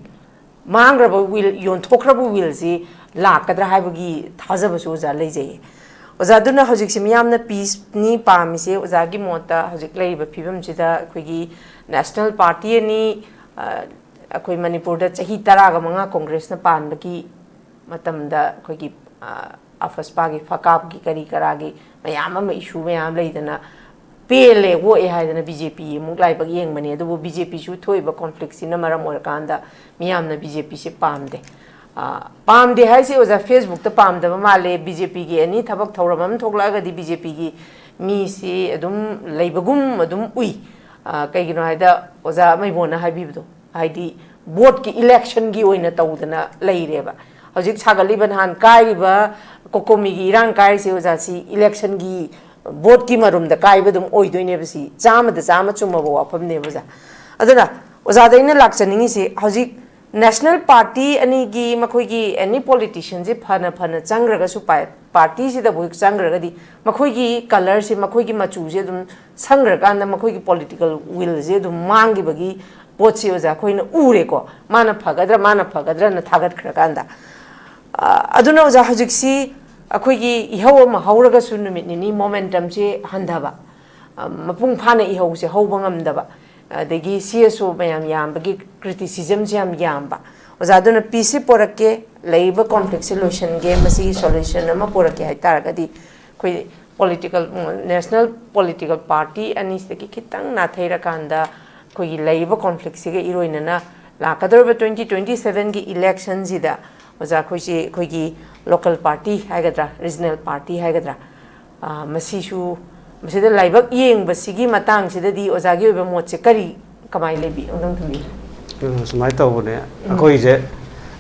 ꯃꯥꯡꯈ꯭ꯔꯕ ꯋꯤꯜ, ꯌꯣꯟꯊꯣꯛꯈ꯭ꯔꯕ ꯋꯤꯜꯁꯤ ꯂꯥꯛꯀꯗ꯭ꯔꯥ ꯍꯥꯏꯕꯒꯤ ꯊꯥꯖꯕꯁꯨ ꯑꯣꯖꯥ ꯂꯩꯖꯩꯌꯦ꯫ ꯑꯣꯖꯥ, ꯑꯗꯨꯅ ꯍꯧꯖꯤꯛꯁꯤ ꯃꯤꯌꯥꯝꯅ ꯄꯤꯁꯅꯤ ꯄꯥꯝꯃꯤꯁꯦ, ꯑꯣꯖꯥꯒꯤ ꯃꯣꯠꯇ ꯍꯧꯖꯤꯛ ꯂꯩꯔꯤꯕ ꯐꯤꯕꯝꯁꯤꯗ ꯑꯩꯈꯣꯏꯒꯤ ꯅꯦꯁꯅꯦꯜ ꯄꯥꯔꯇꯤ ꯑꯅꯤ, ꯑ, ꯑꯩꯈꯣꯏ ꯃꯅꯤꯄꯨꯔꯗ ꯆꯍꯤ ꯇꯔꯥꯒ ꯃꯉꯥ ꯀꯣꯡꯒ꯭ꯔꯦꯁꯅ ꯄꯥꯟꯕꯒꯤ ꯃꯇꯝꯗ ꯑꯩꯈꯣꯏꯒꯤ, ꯑ, ꯑꯐꯁꯄꯥꯒꯤ, ꯐꯀꯥꯞꯀꯤ, ꯀꯔꯤ ꯀꯔꯥꯒꯤ ꯃꯌꯥꯝ ꯑꯃ, ꯏꯁꯨ ꯃꯌꯥꯝ ꯂꯩꯗꯅ, ꯄꯦꯜꯂꯦ, ꯑꯣꯛꯑꯦ ꯍꯥꯏꯗꯅ ꯕꯤ ꯖꯦ ꯄꯤ ꯑꯃꯨꯛ ꯂꯥꯏꯕꯛ ꯌꯦꯡꯕꯅꯦ꯫ ꯑꯗꯨꯕꯨ ꯕꯤ ꯖꯦ ꯄꯤꯁꯨ ꯊꯣꯛꯏꯕ ꯀꯣꯟꯐ꯭ꯂꯤꯛꯁꯤꯅ ꯃꯔꯝ ꯑꯣꯏꯔꯀꯥꯟꯗ ꯃꯤꯌꯥꯝꯅ ꯕꯤ ꯖꯦ ꯄꯤꯁꯦ ꯄꯥꯝꯗꯦ꯫ ꯑ, ꯄꯥꯝꯗꯦ ꯍꯥꯏꯁꯦ ꯑꯣꯖꯥ, ꯐꯦꯁꯕꯨꯛꯇ ꯄꯥꯝꯗꯕ ꯃꯥꯜꯂꯦ꯫ ꯕꯤ ꯖꯦ ꯄꯤꯒꯤ ꯑꯦꯅꯤ ꯊꯕꯛ ꯊꯧꯔꯝ ꯑꯃ ꯊꯣꯛꯂꯛꯑꯒꯗꯤ ꯕꯤ ꯖꯦ ꯄꯤꯒꯤ ꯃꯤꯁꯤ ꯑꯗꯨꯝ ꯂꯩꯕꯒꯨꯝ ꯑꯗꯨꯝ ꯎꯏ꯫ ꯑ, ꯀꯩꯒꯤꯅꯣ ꯍꯥꯏꯗ, ꯑꯣꯖꯥ ꯃꯩꯕꯣꯟꯅ ꯍꯥꯏꯕꯤꯕꯗꯣ, ꯍꯥꯏꯗꯤ ꯚꯣꯠꯀꯤ ꯏꯂꯦꯛꯁꯟꯒꯤ ꯑꯣꯏꯅ ꯇꯧꯗꯅ ꯂꯩꯔꯦꯕ꯫ ꯍꯧꯖꯤꯛ ꯁꯥꯒꯠꯂꯤꯕ, ꯅꯍꯥꯟ ꯀꯥꯏꯔꯤꯕ ꯀꯣꯀꯣꯃꯤꯒꯤ ꯏꯔꯥꯡ ꯀꯥꯏꯔꯤꯁꯦ, ꯑꯣꯖꯥ, ꯁꯤ ꯏꯂꯦꯛꯁꯟꯒꯤ ꯚꯣꯠꯀꯤ ꯃꯔꯨꯝꯗ ꯀꯥꯏꯕ ꯑꯗꯨꯝ ꯑꯣꯏꯗꯣꯏꯅꯦꯕ꯫ ꯁꯤ ꯆꯥꯝꯃꯗ ꯆꯥꯝꯃ ꯆꯨꯝꯃꯕ ꯋꯥꯐꯝꯅꯦꯕ, ꯑꯣꯖꯥ꯫ ꯑꯗꯨꯅ ꯑꯣꯖꯥꯗ ꯑꯩꯅ ꯂꯥꯛꯆꯅꯤꯡꯉꯤꯁꯤ, ꯍꯧꯖꯤꯛ ꯅꯦꯁꯅꯦꯜ ꯄꯥꯔꯇꯤ ꯑꯅꯤꯒꯤ, ꯃꯈꯣꯏꯒꯤ ꯑꯦꯅꯤ ꯄꯣꯂꯤꯇꯤꯁꯤꯌꯟꯁꯦ ꯐꯅ ꯐꯅ ꯆꯪꯈ꯭ꯔꯒꯁꯨ, ꯄꯥꯏ-, ꯄꯥꯔꯇꯤꯁꯤꯗꯕꯨ ꯍꯦꯛ ꯆꯪꯈ꯭ꯔꯒꯗꯤ, ꯃꯈꯣꯏꯒꯤ ꯀꯂꯔꯁꯦ, ꯃꯈꯣꯏꯒꯤ ꯃꯆꯨꯁꯦ ꯑꯗꯨꯝ ꯁꯪꯈ꯭ꯔꯀꯥꯟꯗ ꯃꯈꯣꯏꯒꯤ ꯄꯣꯂꯤꯇꯤꯀꯦꯜ ꯋꯤꯜꯁꯦ ꯑꯗꯨꯝ ꯃꯥꯡꯈꯤꯕꯒꯤ ꯄꯣꯠꯁꯤ, ꯑꯣꯖꯥ, ꯑꯩꯈꯣꯏꯅ ꯎꯔꯦꯀꯣ꯫ ꯃꯥꯅ ꯐꯒꯗ꯭ꯔꯥ, ꯃꯥꯅ ꯐꯒꯗ꯭ꯔꯥꯅ ꯊꯥꯒꯠꯈ꯭ꯔꯀꯥꯟꯗ꯫ ꯑ, ꯑꯗꯨꯅ, ꯑꯣꯖꯥ, ꯍꯧꯖꯤꯛꯁꯤ ꯑꯩꯈꯣꯏꯒꯤ ꯏꯍꯧ ꯑꯃ ꯍꯧꯔꯒꯁꯨ ꯅꯨꯃꯤꯠ ꯅꯤꯅꯤ ꯃꯣꯃꯦꯟꯇꯝꯁꯦ ꯍꯟꯊꯕ, ꯑ, ꯃꯄꯨꯡ ꯐꯥꯅ ꯏꯍꯧꯁꯦ ꯍꯧꯕ ꯉꯝꯗꯕ, ꯑꯗꯒꯤ ꯁꯤ ꯑꯦꯁ ꯑꯣ ꯃꯌꯥꯝ ꯌꯥꯝꯕꯒꯤ ꯀ꯭ꯔꯤꯇꯤꯁꯤꯖꯝꯁꯦ ꯌꯥꯝ ꯌꯥꯝꯕ꯫ ꯑꯣꯖꯥ, ꯑꯗꯨꯅ ꯄꯤꯁꯁꯤ ꯄꯣꯔꯛꯀꯦ, ꯂꯩꯔꯤꯕ ꯀꯣꯟꯐ꯭ꯂꯤꯛꯁꯦ ꯂꯣꯏꯁꯤꯟꯒꯦ, ꯃꯁꯤꯒꯤ ꯁꯣꯂꯨꯁꯟ ꯑꯃ ꯄꯨꯔꯛꯀꯦ ꯍꯥꯏꯇꯥꯔꯒꯗꯤ, ꯑꯩꯈꯣꯏ ꯄꯣꯂꯤꯇꯤꯀꯦꯜ, ꯅꯦꯁꯅꯦꯜ ꯄꯣꯂꯤꯇꯤꯀꯦꯜ ꯄꯥꯔꯇꯤ ꯑꯅꯤꯁꯤꯗꯒꯤ ꯈꯤꯇꯪ ꯅꯥꯊꯩꯔꯀꯥꯟꯗ, ꯑꯩꯈꯣꯏꯒꯤ ꯂꯩꯔꯤꯕ ꯀꯣꯟꯐ꯭ꯂꯤꯛꯁꯤꯒ ꯏꯔꯣꯏꯅꯅ ꯂꯥꯛꯀꯗꯧꯔꯤꯕ ꯇ꯭ꯋꯦꯟꯇꯤ ꯇ꯭ꯋꯦꯟꯇꯤ ꯁꯚꯦꯟꯒꯤ ꯏꯂꯦꯛꯁꯟꯁꯤꯗ, ꯑꯣꯖꯥ, ꯑꯩꯈꯣꯏꯁꯤ ꯑꯩꯈꯣꯏꯒꯤ ꯂꯣꯀꯦꯜ ꯄꯥꯔꯇꯤ ꯍꯥꯏꯒꯗ꯭ꯔꯥ, ꯔꯤꯖꯅꯦꯜ ꯄꯥꯔꯇꯤ ꯍꯥꯏꯒꯗ꯭ꯔꯥ, ꯑ, ꯃꯁꯤꯁꯨ, ꯃꯁꯤꯗ ꯂꯥꯏꯕꯛ ꯌꯦꯡꯕꯁꯤꯒꯤ ꯃꯇꯥꯡꯁꯤꯗꯗꯤ ꯑꯣꯖꯥꯒꯤ ꯑꯣꯏꯕ ꯃꯣꯠꯁꯦ ꯀꯔꯤ, ꯀꯃꯥꯏꯅ ꯂꯩꯕꯤ? ꯑꯝꯇꯪ ꯊꯝꯕꯤꯌꯨ꯫ ꯎꯝ, ꯁꯨꯃꯥꯏꯅ ꯇꯧꯕꯅꯦ꯫ ꯎꯝ꯫ ꯑꯩꯈꯣꯏꯁꯦ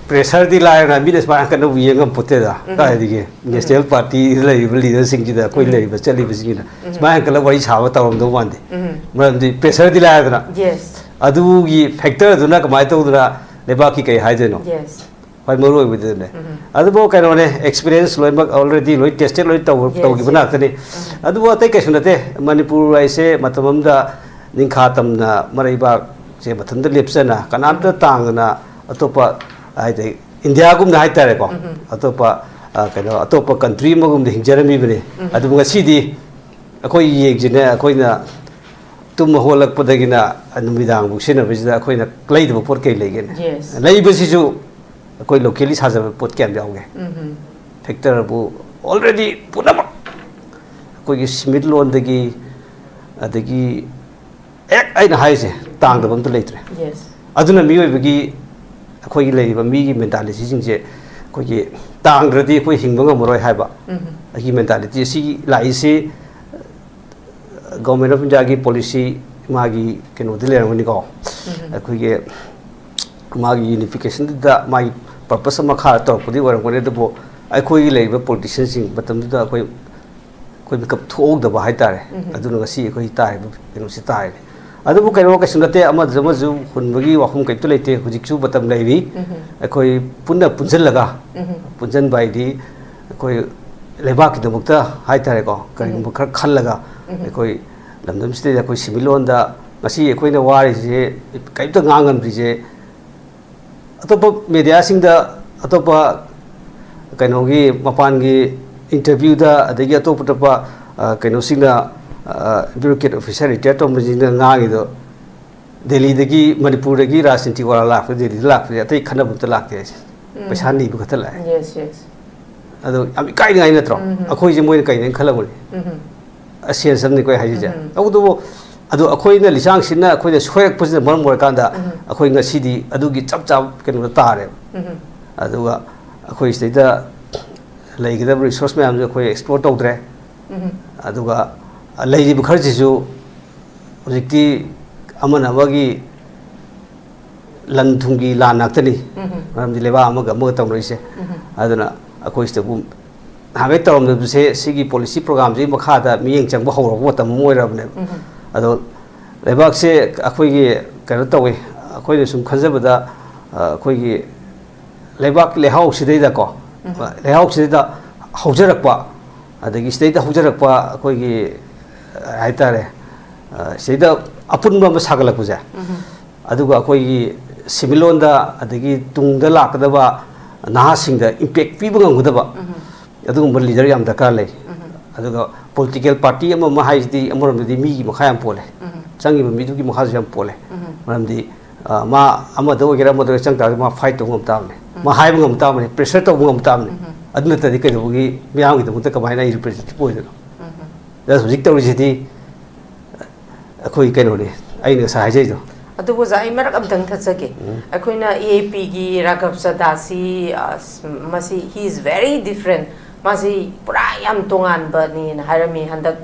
ꯄ꯭ꯔꯦꯁꯔꯗꯤ ꯂꯥꯏꯔꯅ ꯃꯤꯅ ꯁꯨꯃꯥꯏꯅ ꯀꯟꯅ ꯌꯦꯡ ꯉꯝꯄꯣꯠꯇꯦꯗ꯫ ꯎꯝ꯫ ꯀꯥꯏꯗꯒꯤ ꯎꯝ꯫ ꯅꯦꯁꯅꯦꯜ ꯄꯥꯔꯇꯤꯗ ꯂꯩꯔꯤꯕ ꯂꯤꯗꯔꯁꯤꯡꯁꯤꯗ, ꯑꯩꯈꯣꯏ ꯎꯝ꯫ ꯂꯩꯔꯤꯕ ꯆꯠꯂꯤꯕꯁꯤꯡꯁꯤꯅ ꯎꯝ꯫ ꯁꯨꯃꯥꯏꯅ ꯀꯟꯅ ꯋꯥꯔꯤ ꯁꯥꯕ ꯇꯧꯔꯝꯗꯧ ꯃꯥꯟꯗꯦ꯫ ꯎꯝ꯫ ꯃꯔꯝꯗꯤ ꯄ꯭ꯔꯦꯁꯔꯗꯤ ꯂꯥꯏꯔꯗꯅ꯫ Yes꯫ ꯑꯗꯨꯒꯤ ꯐꯦꯛꯇꯔꯗꯨꯅ ꯀꯃꯥꯏꯅ ꯇꯧꯗꯅ ꯂꯩꯕꯥꯛꯀꯤ ꯀꯩ ꯍꯥꯏꯗꯣꯏꯅꯣ? Yes꯫ ꯈ꯭ꯋꯥꯏ ꯃꯔꯨ ꯑꯣꯏꯕꯗꯨꯅꯦ꯫ ꯑꯗꯨꯕꯨ ꯀꯩꯅꯣꯅꯦ, ꯑꯦꯛꯁꯄꯤꯔꯤꯌꯦꯟꯁ ꯂꯣꯏꯅꯃꯛ ꯑꯣꯜꯔꯦꯗꯤ ꯂꯣꯏ ꯇꯦꯁꯇꯦꯠ ꯂꯣꯏ ꯇꯧ- Yes, ꯇꯧꯈꯤꯕ yes. ꯉꯥꯛꯇꯅꯤ꯫ ꯑꯗꯨꯕꯨ ꯑꯇꯩ ꯀꯩꯁꯨ ꯅꯠꯇꯦ꯫ ꯃꯅꯤꯄꯨꯔ ꯍꯥꯏꯁꯦ ꯃꯇꯝ ꯑꯃꯗ ꯅꯤꯡꯈꯥ ꯇꯝꯅ ꯃꯔꯩꯕꯥꯛꯁꯦ ꯃꯊꯟꯇ ꯂꯦꯞꯆꯅ ꯀꯅꯥꯝꯇ ꯇꯥꯡꯗꯅ ꯑꯇꯣꯞꯄ, ꯍꯥꯏꯗꯤ ꯏꯟꯗꯤꯌꯥꯒꯨꯝꯅ ꯍꯥꯏꯇꯥꯔꯦꯀꯣ, ꯑꯇꯣꯞꯄ, ꯑ, ꯀꯩꯅꯣ, ꯑꯇꯣꯞꯄ ꯀꯟꯇ꯭ꯔꯤ ꯑꯃꯒꯨꯝꯗ ꯍꯤꯡꯖꯔꯝꯃꯤꯕꯅꯤ꯫ ꯑꯗꯨꯕꯨ ꯉꯁꯤꯗꯤ ꯑꯩꯈꯣꯏ ꯌꯦꯡꯁꯤꯅꯦ, ꯑꯩꯈꯣꯏꯅ ꯇꯨꯝꯕ ꯍꯧꯒꯠꯂꯛꯄꯗꯒꯤꯅ ꯅꯨꯃꯤꯗꯥꯡꯕꯨꯛ ꯁꯤꯖꯤꯟꯅꯕꯁꯤꯗ ꯑꯩꯈꯣꯏꯅ ꯂꯩꯗꯕ ꯄꯣꯠ ꯀꯩ ꯂꯩꯒꯦꯅꯦ? Yes. ꯂꯩꯕꯁꯤꯁꯨ ꯑꯩꯈꯣꯏ ꯂꯣꯀꯦꯜꯂꯤ ꯁꯥꯖꯕ ꯄꯣꯠ ꯀꯌꯥꯝ ꯌꯥꯎꯒꯦ? ꯐꯦꯛꯇꯔꯕꯨ ꯑꯣꯜꯔꯦꯗꯤ ꯄꯨꯝꯅꯃꯛ ꯑꯩꯈꯣꯏꯒꯤ ꯁꯤꯃꯤꯠꯂꯣꯟꯗꯒꯤ, ꯑꯗꯒꯤ ꯍꯦꯛ ꯑꯩꯅ ꯍꯥꯏꯔꯤꯁꯦ ꯇꯥꯡꯗꯕ ꯑꯝꯇ ꯂꯩꯇ꯭ꯔꯦ꯫ Yes. ꯑꯗꯨꯅ ꯃꯤꯑꯣꯏꯕꯒꯤ, ꯑꯩꯈꯣꯏꯒꯤ ꯂꯩꯔꯤꯕ ꯃꯤꯒꯤ ꯃꯦꯟꯇꯥꯂꯤꯇꯤꯁꯤꯡꯁꯦ ꯑꯩꯈꯣꯏꯒꯤ ꯇꯥꯡꯗ꯭ꯔꯗꯤ ꯑꯩꯈꯣꯏ ꯍꯤꯡꯕ ꯉꯝꯃꯔꯣꯏ ꯍꯥꯏꯕ ꯑꯩꯒꯤ ꯃꯦꯟꯇꯥꯂꯤꯇꯤ ꯑꯁꯤꯒꯤ ꯂꯥꯛꯏꯁꯤ ꯒꯣꯔꯃꯦꯟ ꯑꯣꯐ ꯏꯟꯗꯤꯌꯥꯒꯤ ꯄꯣꯂꯤꯁꯤ ꯃꯥꯒꯤ ꯀꯩꯅꯣꯗꯤ ꯂꯩꯔꯝꯒꯅꯤꯀꯣ, ꯑꯩꯈꯣꯏꯒꯤ ꯃꯥꯒꯤ ꯌꯨꯅꯤꯐꯤꯀꯦꯁꯟꯗꯨꯗ ꯃꯥꯒꯤ ꯄꯔꯄꯁ ꯑꯃ ꯃꯈꯥꯗ ꯇꯧꯔꯛꯄꯗꯤ ꯑꯣꯏꯔꯝꯒꯅꯤ꯫ ꯑꯗꯨꯕꯨ ꯑꯩꯈꯣꯏꯒꯤ ꯂꯩꯔꯤꯕ ꯄꯣꯂꯤꯇꯤꯁꯤꯌꯟꯁꯤꯡ ꯃꯇꯝꯗꯨꯗ ꯑꯩꯈꯣꯏ, ꯑꯩꯈꯣꯏ ꯃꯤꯀꯞ ꯊꯣꯛꯍꯧꯗꯕ ꯍꯥꯏꯇꯥꯔꯦ꯫ ꯑꯗꯨꯅ ꯉꯁꯤ ꯑꯩꯈꯣꯏ ꯇꯥꯔꯤꯕ ꯀꯩꯅꯣꯁꯤ ꯇꯥꯔꯤꯅꯤ꯫ ꯑꯗꯨꯕꯨ ꯀꯩꯅꯣ ꯀꯩꯁꯨ ꯅꯠꯇꯦ, ꯑꯃꯗꯁꯨ ꯑꯃꯁꯨ ꯍꯨꯟꯕꯒꯤ ꯋꯥꯐꯝ ꯀꯩꯝꯇ ꯂꯩꯇꯦ꯫ ꯍꯧꯖꯤꯛꯁꯨ ꯃꯇꯝ ꯂꯩꯔꯤ꯫ ꯑꯩꯈꯣꯏ ꯄꯨꯟꯅ ꯄꯨꯟꯁꯤꯜꯂꯒ, ꯄꯨꯟꯁꯤꯟꯕ ꯍꯥꯏꯗꯤ ꯑꯩꯈꯣꯏ ꯂꯩꯕꯥꯛꯀꯤꯗꯃꯛꯇ ꯍꯥꯏꯇꯥꯔꯦꯀꯣ, ꯀꯔꯤꯒꯨꯝꯕ ꯈꯔ ꯈꯜꯂꯒ ꯑꯩꯈꯣꯏ ꯂꯝꯗꯝꯁꯤꯗꯩꯗ ꯑꯩꯈꯣꯏ ꯁꯤꯟꯃꯤꯠꯂꯣꯟꯗ ꯉꯁꯤ ꯑꯩꯈꯣꯏꯅ ꯋꯥꯔꯤꯁꯦ, ꯀꯔꯤꯝꯇ ꯉꯥꯡ ꯉꯝꯗ꯭ꯔꯤꯁꯦ, ꯑꯇꯣꯞꯄ ꯃꯦꯗꯤꯌꯥꯁꯤꯡꯗ, ꯑꯇꯣꯞꯄ ꯀꯩꯅꯣꯒꯤ ꯃꯄꯥꯟꯒꯤ ꯏꯟꯇꯔꯚ꯭ꯌꯨꯗ, ꯑꯗꯒꯤ ꯑꯇꯣꯞ ꯑꯇꯣꯞꯄ, ꯑ, ꯀꯩꯅꯣꯁꯤꯡꯅ, ꯑ, ꯕ꯭ꯌꯨꯔꯣꯀ꯭ꯔꯦꯠ ꯑꯣꯐꯤꯁꯥꯔ ꯔꯤꯇꯥꯌꯔ ꯇꯧꯕꯁꯤꯡꯅ ꯉꯥꯡꯉꯤꯗꯣ, ꯗꯦꯜꯂꯤꯗꯒꯤ, ꯃꯅꯤꯄꯨꯔꯗꯒꯤ ꯔꯥꯖꯅꯤꯇꯤ ꯋꯥꯂꯥ ꯂꯥꯛꯄ, ꯗꯦꯜꯂꯤꯗ ꯂꯥꯛꯄꯁꯦ ꯑꯇꯩ ꯈꯟꯅꯕ ꯑꯝꯇ ꯂꯥꯛꯇꯦ ꯍꯥꯏꯁꯦ꯫ ꯄꯩꯁꯥ ꯅꯤꯕ ꯈꯛꯇ ꯂꯥꯛꯑꯦ꯫ Yes, yes. ꯑꯗꯣ ꯌꯥꯝ ꯏꯀꯥꯏꯅꯤꯡꯉꯥꯏ ꯅꯠꯇ꯭ꯔꯣ? ꯑꯩꯈꯣꯏꯁꯦ ꯃꯣꯏꯅ ꯀꯩꯅꯦꯅ ꯈꯜꯂꯝꯒꯅꯤ? ꯑ, ꯁꯦꯟꯁ ꯑꯃꯅꯤꯀꯣ ꯑꯩ ꯍꯥꯏꯁꯤꯁꯦ꯫ ꯇꯧꯕꯇꯕꯨ ꯑꯗꯣ ꯑꯩꯈꯣꯏꯅ ꯂꯤꯆꯥꯡꯁꯤꯠꯅ ꯑꯩꯈꯣꯏꯅ ꯁꯣꯏꯔꯛꯄꯁꯤꯅ ꯃꯔꯝ ꯑꯣꯏꯔꯀꯥꯟꯗ ꯑꯩꯈꯣꯏ ꯉꯁꯤꯗꯤ ꯑꯗꯨꯒꯤ ꯆꯞ ꯆꯥꯕ ꯀꯩꯅꯣꯗ ꯇꯥꯔꯦꯕ꯫ ꯑꯗꯨꯒ ꯑꯩꯈꯣꯏ ꯁꯤꯗꯩꯗ ꯂꯩꯒꯗꯕ ꯔꯤꯁꯣꯔꯁ ꯃꯌꯥꯝꯁꯨ ꯑꯩꯈꯣꯏ ꯑꯦꯛꯁꯄ꯭ꯂꯣꯔ ꯇꯧꯗ꯭ꯔꯦ꯫ ꯑꯗꯨꯒ ꯂꯩꯔꯤꯕ ꯈꯔꯁꯤꯁꯨ ꯍꯧꯖꯤꯛꯇꯤ ꯑꯃꯅ ꯑꯃꯒꯤ ꯂꯟ ꯊꯨꯝꯒꯤ ꯂꯥꯟ ꯉꯥꯛꯇꯅꯤ꯫ ꯃꯔꯝꯗꯤ ꯂꯩꯕꯥꯛ ꯑꯃꯒ ꯑꯃꯒ ꯇꯧꯅꯔꯤꯁꯦ꯫ ꯑꯗꯨꯅ ꯑꯩꯈꯣꯏ ꯁꯤꯗꯕꯨ ꯅꯍꯥꯟꯈꯩ ꯇꯧꯔꯝꯗꯕꯁꯦ ꯁꯤꯒꯤ ꯄꯣꯂꯤꯁꯤ ꯄ꯭ꯔꯣꯒ꯭ꯔꯥꯝꯁꯤꯒꯤ ꯃꯈꯥꯗ ꯃꯤꯠꯌꯦꯡ ꯆꯪꯕ ꯍꯧꯔꯕ ꯃꯇꯝ ꯑꯃ ꯑꯣꯏꯔꯕꯅꯦꯕ꯫ ꯑꯗꯣ ꯂꯩꯕꯥꯛꯁꯦ ꯑꯩꯈꯣꯏꯒꯤ ꯀꯩꯅꯣ ꯇꯧꯋꯤ, ꯑꯩꯈꯣꯏꯅ ꯁꯨꯝ ꯈꯟꯖꯕꯗ, ꯑ, ꯑꯩꯈꯣꯏꯒꯤ ꯂꯩꯕꯥꯛꯀꯤ ꯂꯩꯍꯥꯎꯁꯤꯗꯩꯗꯀꯣ, ꯎꯝ꯫ ꯂꯩꯍꯥꯎꯁꯤꯗꯩꯗ ꯍꯧꯖꯔꯛꯄ, ꯑꯗꯒꯤ ꯁꯤꯗꯩꯗ ꯍꯧꯖꯔꯛꯄ ꯑꯩꯈꯣꯏꯒꯤ, ꯑ, ꯍꯥꯏꯇꯥꯔꯦ, ꯑ, ꯁꯤꯗꯩꯗ ꯑꯄꯨꯟꯕ ꯑꯃ ꯁꯥꯒꯠꯂꯛꯄꯁꯦ, ꯎꯝ꯫ ꯑꯗꯨꯒ ꯑꯩꯈꯣꯏꯒꯤ ꯁꯦꯟꯃꯤꯠꯂꯣꯟꯗ ꯑꯗꯒꯤ ꯇꯨꯡꯗ ꯂꯥꯛꯀꯗꯕ ꯅꯍꯥꯁꯤꯡꯗ impact ꯄꯤꯕ ꯉꯝꯒꯗꯕ ꯎꯝ꯫ ꯑꯗꯨꯒꯨꯝꯕ leader ꯌꯥꯝ ꯗꯔꯀꯥꯔ ꯂꯩ꯫ ꯎꯝ꯫ ꯑꯗꯨꯒ political party ꯑꯃ ꯑꯃ ꯍꯥꯏꯁꯤꯗꯤ ꯑꯃꯔꯣꯝꯗꯗꯤ ꯃꯤꯒꯤ ꯃꯈꯥ ꯌꯥꯝ ꯄꯣꯜꯂꯦ, ꯎꯝ꯫ ꯆꯪꯉꯤꯕ ꯃꯤꯗꯨꯒꯤ ꯃꯈꯥꯁꯨ ꯌꯥꯝ ꯄꯣꯜꯂꯦ꯫ ꯎꯝ꯫ ꯃꯔꯝꯗꯤ, ꯑ, ꯃꯥ ꯑꯃꯗ ꯑꯣꯏꯒꯦꯔꯥ ꯑꯃꯗ ꯑꯣꯏꯒꯦꯔꯥ ꯆꯪ ꯇꯥꯔꯒꯗꯤ ꯃꯥ fight ꯇꯧꯕ ꯉꯝ ꯇꯥꯕꯅꯤ, ꯎꯝ꯫ ꯃꯥ ꯍꯥꯏꯕ ꯉꯝ ꯇꯥꯕꯅꯤ, pressure ꯇꯧꯕ ꯉꯝ ꯇꯥꯕꯅꯤ꯫ ꯎꯝ꯫ ꯑꯗꯨ ꯅꯠꯇ꯭ꯔꯗꯤ ꯀꯩꯗꯧꯕꯒꯤ ꯃꯤꯌꯥꯝꯒꯤꯗꯃꯛꯇ ꯀꯃꯥꯏꯅ ꯑꯩ representative ꯑꯣꯏꯗꯣꯏꯅꯣ? ꯎꯝ꯫ ꯑꯗ ꯍꯧꯖꯤꯛ ꯇꯧꯔꯤꯁꯤꯗꯤ ꯑꯩꯈꯣꯏ ꯀꯩꯅꯣꯅꯤ, ꯑꯩꯅ ꯉꯁꯥꯏ ꯍꯥꯏꯖꯩꯗꯣ꯫ ꯑꯗꯨꯕꯨ ꯑꯣꯖꯥ, ꯑꯩ ꯃꯔꯛ ꯑꯝꯇꯪ ꯊꯠꯆꯒꯦ꯫ ꯎꯝ꯫ ꯑꯩꯈꯣꯏꯅ A A P ꯒꯤ ꯔꯥꯘꯕ ꯆꯗꯥꯁꯤ, ꯑ, ꯃꯁꯤ he is very different꯫ ꯃꯥꯁꯤ ꯄꯨꯔꯥ ꯌꯥꯝ ꯇꯣꯉꯥꯟꯕꯅꯦꯅ ꯍꯥꯏꯔꯝꯃꯤ꯫ ꯍꯟꯗꯛ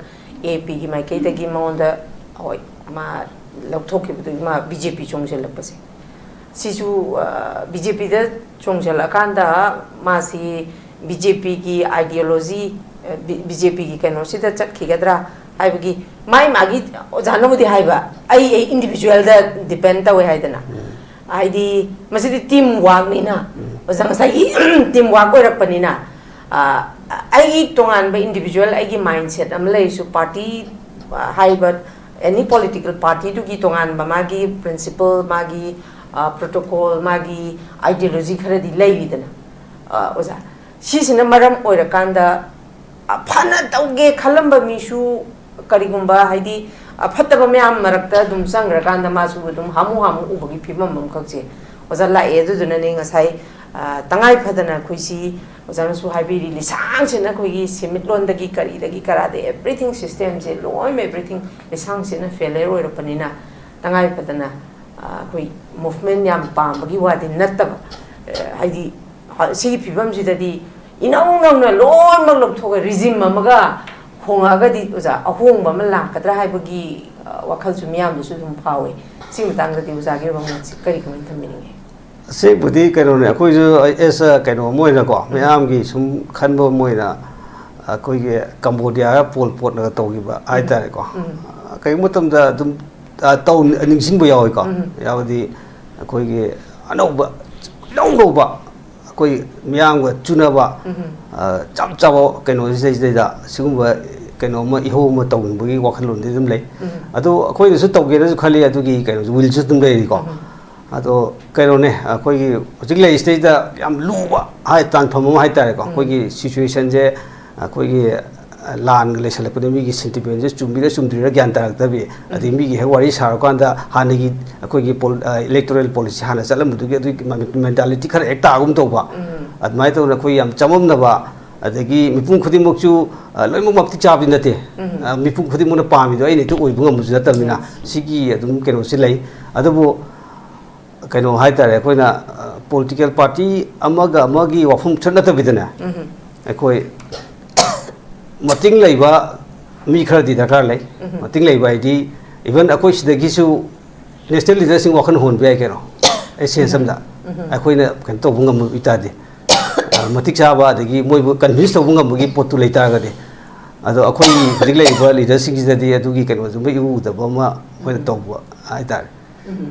A A P ꯒꯤ ꯃꯥꯏꯀꯩꯗꯒꯤ ꯃꯉꯣꯟꯗ, ꯍꯣꯏ, ꯃꯥ ꯂꯧꯊꯣꯛꯈꯤꯕꯗꯨꯒꯤ ꯃꯥ B J P ꯆꯣꯡꯁꯤꯜꯂꯛꯄꯁꯦ꯫ ꯁꯤꯁꯨ, ꯑ, B J P ꯗ ꯆꯣꯡꯁꯤꯜꯂꯛꯑꯀꯥꯟꯗ ꯃꯥꯁꯤ B J P ꯒꯤ ideology, ꯑ, B-, B J P ꯒꯤ ꯀꯩꯅꯣꯁꯤꯗ ꯆꯠꯈꯤꯒꯗ꯭ꯔꯥ ꯍꯥꯏꯕꯒꯤ ꯃꯥꯏ ꯃꯥꯒꯤ ꯑꯣꯖꯥꯅꯕꯨꯗꯤ ꯍꯥꯏꯕ, ꯑꯩ, ꯑꯩ individual ꯗ depend ꯇꯧꯋꯦ ꯍꯥꯏꯗꯅ꯫ ꯎꯝ꯫ ꯍꯥꯏꯗꯤ ꯃꯁꯤꯗꯤ team work ꯅꯤꯅ, ꯎꯝ꯫ ꯑꯣꯖꯥ ꯉꯁꯥꯏꯒꯤ team work ꯑꯣꯏꯔꯛꯄꯅꯤꯅ, ꯑ, ꯑꯩꯒꯤ ꯇꯣꯉꯥꯟꯕ individual ꯑꯩꯒꯤ mindset ꯑꯃ ꯂꯩꯔꯁꯨ party, ꯑ, ꯍꯥꯏꯔꯤꯕ any political party ꯗꯨꯒꯤ ꯇꯣꯉꯥꯟꯕ ꯃꯥꯒꯤ principle, ꯃꯥꯒꯤ, ꯑ, protocol, ꯃꯥꯒꯤ ideology ꯈꯔꯗꯤ ꯂꯩꯔꯤꯗꯅ, ꯑ, ꯑꯣꯖꯥ꯫ ꯁꯤꯁꯤꯅ ꯃꯔꯝ ꯑꯣꯏꯔꯀꯥꯟꯗ, ꯑ, ꯐꯅ ꯇꯧꯒꯦ ꯈꯜꯂꯝꯕ ꯃꯤꯁꯨ ꯀꯔꯤꯒꯨꯝꯕ ꯍꯥꯏꯗꯤ, ꯑ, ꯐꯠꯇꯕ ꯃꯌꯥꯝ ꯃꯔꯛꯇ ꯑꯗꯨꯝ ꯆꯪꯈ꯭ꯔꯀꯥꯟꯗ ꯃꯥꯁꯨ ꯑꯗꯨꯝ ꯍꯥꯃꯨ ꯍꯥꯃꯨ ꯎꯕꯒꯤ ꯐꯤꯕꯝ ꯑꯃꯈꯛꯁꯦ ꯑꯣꯖꯥ ꯂꯥꯛꯑꯦ꯫ ꯑꯗꯨꯗꯨꯅꯅꯦ ꯉꯁꯥꯏ, ꯑ, ꯇꯉꯥꯏ ꯐꯗꯅ ꯑꯩꯈꯣꯏꯁꯤ ꯑꯣꯖꯥꯅꯁꯨ ꯍꯥꯏꯕꯤꯔꯤ, ꯂꯤꯁꯥꯡꯁꯤꯟꯅ ꯑꯩꯈꯣꯏꯒꯤ ꯁꯦꯟꯃꯤꯠꯂꯣꯟꯗꯒꯤ ꯀꯔꯤꯗꯒꯤ ꯀꯔꯥꯗ everything system ꯁꯦ ꯂꯣꯏꯅ everything ꯂꯤꯁꯥꯡꯁꯤꯟꯅ failure ꯑꯣꯏꯔꯛꯄꯅꯤꯅ ꯇꯉꯥꯏ ꯐꯗꯅ, ꯑ, ꯑꯩꯈꯣꯏ movement ꯌꯥꯝ ꯄꯥꯝꯕꯒꯤ ꯋꯥꯗꯤ ꯅꯠꯇꯕ, ꯑ, ꯍꯥꯏꯗꯤ, ꯍ-, ꯁꯤꯒꯤ ꯐꯤꯕꯝꯁꯤꯗꯗꯤ ꯏꯅꯧ ꯅꯧꯅ ꯂꯣꯏꯅꯃꯛ ꯂꯧꯊꯣꯛꯑꯒ regime ꯑꯃꯒ ꯍꯣꯡꯉꯛꯑꯒꯗꯤ ꯑꯣꯖꯥ ꯑꯍꯣꯡꯕ ꯑꯃ ꯂꯥꯛꯀꯗ꯭ꯔꯥ ꯍꯥꯏꯕꯒꯤ, ꯑ, ꯋꯥꯈꯜꯁꯨ ꯃꯤꯌꯥꯝꯗꯁꯨ ꯑꯗꯨꯝ ꯐꯥꯎꯋꯦ꯫ ꯁꯤ ꯃꯇꯥꯡꯗꯗꯤ ꯑꯣꯖꯥꯒꯤ ꯑꯣꯏꯕ ꯃꯣꯠꯁꯤ ꯀꯔꯤ ꯀꯃꯥꯏꯅ ꯊꯝꯕꯤꯅꯤꯡꯉꯤ? ꯑꯁꯦꯡꯕꯗꯤ ꯀꯩꯅꯣꯅꯦ, ꯑꯩꯈꯣꯏꯁꯨ as a ꯀꯩꯅꯣ ꯑꯃ ꯑꯣꯏꯅꯀꯣ, ꯎꯝ꯫ ꯃꯌꯥꯝꯒꯤ ꯁꯨꯝ ꯈꯟꯕ ꯑꯃ ꯑꯣꯏꯅ ꯑꯩꯈꯣꯏꯒꯤ ꯀꯝꯕꯣꯗꯤꯌꯥꯒ ꯄꯣꯜ ꯄꯣꯠꯅꯒ ꯇꯧꯈꯤꯕ ꯎꯝ꯫ ꯍꯥꯏꯇꯥꯔꯦꯀꯣ꯫ ꯎꯝ꯫ ꯀꯔꯤꯒꯨꯝꯕ ꯃꯇꯝꯗ ꯑꯗꯨꯝ, ꯑ, ꯇꯧ-, ꯅꯤꯡꯁꯤꯡꯕ ꯌꯥꯎꯋꯤꯀꯣ꯫ ꯎꯝ꯫ ꯌꯥꯎꯗꯤ ꯑꯩꯈꯣꯏꯒꯤ ꯑꯅꯧꯕ, ꯏꯅꯧ ꯅꯧꯕ ꯑꯩꯈꯣꯏ ꯃꯤꯌꯥꯝꯒ ꯆꯨꯅꯕ, ꯎꯝ꯫ ꯑ, ꯆꯞ ꯆꯥꯕ ꯀꯩꯅꯣꯁꯤꯗꯩꯁꯤꯗꯩꯗ ꯁꯤꯒꯨꯝꯕ ꯀꯩꯅꯣ ꯑꯃ ꯏꯍꯧ ꯑꯃ ꯇꯧꯅꯤꯡꯕꯒꯤ ꯋꯥꯈꯜꯂꯣꯟꯗꯤ ꯑꯗꯨꯝ ꯂꯩ꯫ ꯎꯝ꯫ ꯑꯗꯣ ꯑꯩꯈꯣꯏꯅꯁꯨ ꯇꯧꯒꯦꯅꯁꯨ ꯈꯜꯂꯤ, ꯑꯗꯨꯒꯤ ꯀꯩꯅꯣꯁꯨ willꯁꯨ ꯑꯗꯨꯝ ꯂꯩꯔꯤꯀꯣ꯫ ꯎꯝ꯫ ꯑꯗꯣ ꯀꯩꯅꯣꯅꯦ, ꯑꯩꯈꯣꯏꯒꯤ ꯍꯧꯖꯤꯛ ꯂꯩꯔꯤꯁꯤꯗꯩꯗ ꯌꯥꯝ ꯂꯨꯕ ꯍꯥꯏ, ꯇꯥꯟꯐꯝ ꯑꯃ ꯍꯥꯏꯇꯥꯔꯦꯀꯣ꯫ ꯎꯝ꯫ ꯑꯩꯈꯣꯏꯒꯤ situationꯁꯦ ꯑꯩꯈꯣꯏꯒꯤ ꯂꯥꯟꯒ ꯂꯩꯁꯜꯂꯛꯄꯗ ꯃꯤꯒꯤ sentimentꯁꯦ ꯆꯨꯝꯃꯤꯔ ꯆꯨꯝꯗ꯭ꯔꯤꯔ ꯒ꯭ꯌꯥꯟ ꯇꯥꯔꯛꯇꯕꯤ, ꯑꯗꯩ ꯎꯝ꯫ ꯃꯤꯒꯤ ꯍꯦꯛ ꯋꯥꯔꯤ ꯁꯥꯔꯀꯥꯟꯗ ꯍꯥꯟꯅꯒꯤ ꯑꯩꯈꯣꯏꯒꯤ ꯄꯣꯜ-, ꯑ, electoral policy ꯍꯥꯟꯅ ꯆꯠꯂꯝꯕꯗꯨꯒꯤ ꯑꯗꯨꯒꯤ mentality ꯈꯔ ꯍꯦꯛ ꯇꯥꯒꯨꯝ ꯇꯧꯕ, ꯎꯝ꯫ ꯑꯗꯨꯃꯥꯏꯅ ꯇꯧꯗꯅ ꯑꯩꯈꯣꯏ ꯌꯥꯝ ꯆꯃꯝꯅꯕ, ꯑꯗꯒꯤ ꯃꯤꯄꯨꯝ ꯈꯨꯗꯤꯡꯃꯛꯁꯨ, ꯑ, ꯂꯣꯏꯅꯃꯛ ꯃꯇꯤꯛ ꯆꯥꯕꯗꯤ ꯅꯠꯇꯦ꯫ ꯎꯝ꯫ ꯑ, ꯃꯤꯄꯨꯝ ꯈꯨꯗꯤꯡꯃꯛꯅ ꯄꯥꯝꯃꯤꯗꯣ ꯑꯩꯅ ꯍꯦꯛꯇ ꯑꯣꯏꯕ ꯉꯝꯕꯁꯨ ꯅꯠꯇꯕꯅꯤꯅ, Yes꯫ ꯁꯤꯒꯤ ꯑꯗꯨꯝ ꯀꯩꯅꯣꯁꯤ ꯂꯩ꯫ ꯑꯗꯨꯕꯨ ꯀꯩꯅꯣ ꯍꯥꯏꯇꯥꯔꯦ, ꯑꯩꯈꯣꯏꯅ, ꯑ, political party ꯑꯃꯒ ꯑꯃꯒꯤ ꯋꯥꯐꯝ ꯈꯛ ꯅꯠꯇꯕꯤꯗꯅꯦ, ꯎꯝ꯫ ꯑꯩꯈꯣꯏ ꯃꯇꯤꯡ ꯂꯩꯕ ꯃꯤ ꯈꯔꯗꯤ ꯗꯔꯀꯥꯔ ꯂꯩ꯫ ꯎꯝ꯫ ꯃꯇꯤꯡ ꯂꯩꯕ ꯍꯥꯏꯗꯤ, even ꯑꯩꯈꯣꯏ ꯁꯤꯗꯒꯤꯁꯨ national leaderꯁꯤꯡ ꯋꯥꯈꯜ ꯍꯣꯟꯕ ꯌꯥꯏ ꯀꯩꯅꯣ, ꯑꯩ sense ꯑꯃꯗ꯫ ꯎꯝ꯫ ꯑꯩꯈꯣꯏꯅ ꯀꯩꯅꯣ ꯇꯧꯕ ꯉꯝꯕ ꯑꯣꯏꯇꯥꯔꯗꯤ, ꯑ, ꯃꯇꯤꯛ ꯆꯥꯕ, ꯑꯗꯒꯤ ꯃꯣꯏꯕꯨ convince ꯇꯧꯕ ꯉꯝꯕꯒꯤ ꯄꯣꯠꯇꯨ ꯂꯩꯇꯥꯔꯒꯗꯤ, ꯑꯗꯣ ꯑꯩꯈꯣꯏꯒꯤ ꯍꯧꯖꯤꯛ ꯂꯩꯔꯤꯕ leaderꯁꯤꯡꯁꯤꯗꯗꯤ ꯑꯗꯨꯒꯤ ꯀꯩꯅꯣꯗꯨꯃ ꯏꯎ ꯎꯗꯕ ꯑꯃ ꯑꯩꯈꯣꯏꯅ ꯎꯝ꯫ ꯇꯧꯕ ꯍꯥꯏꯇꯥꯔꯦ꯫ ꯎꯝ꯫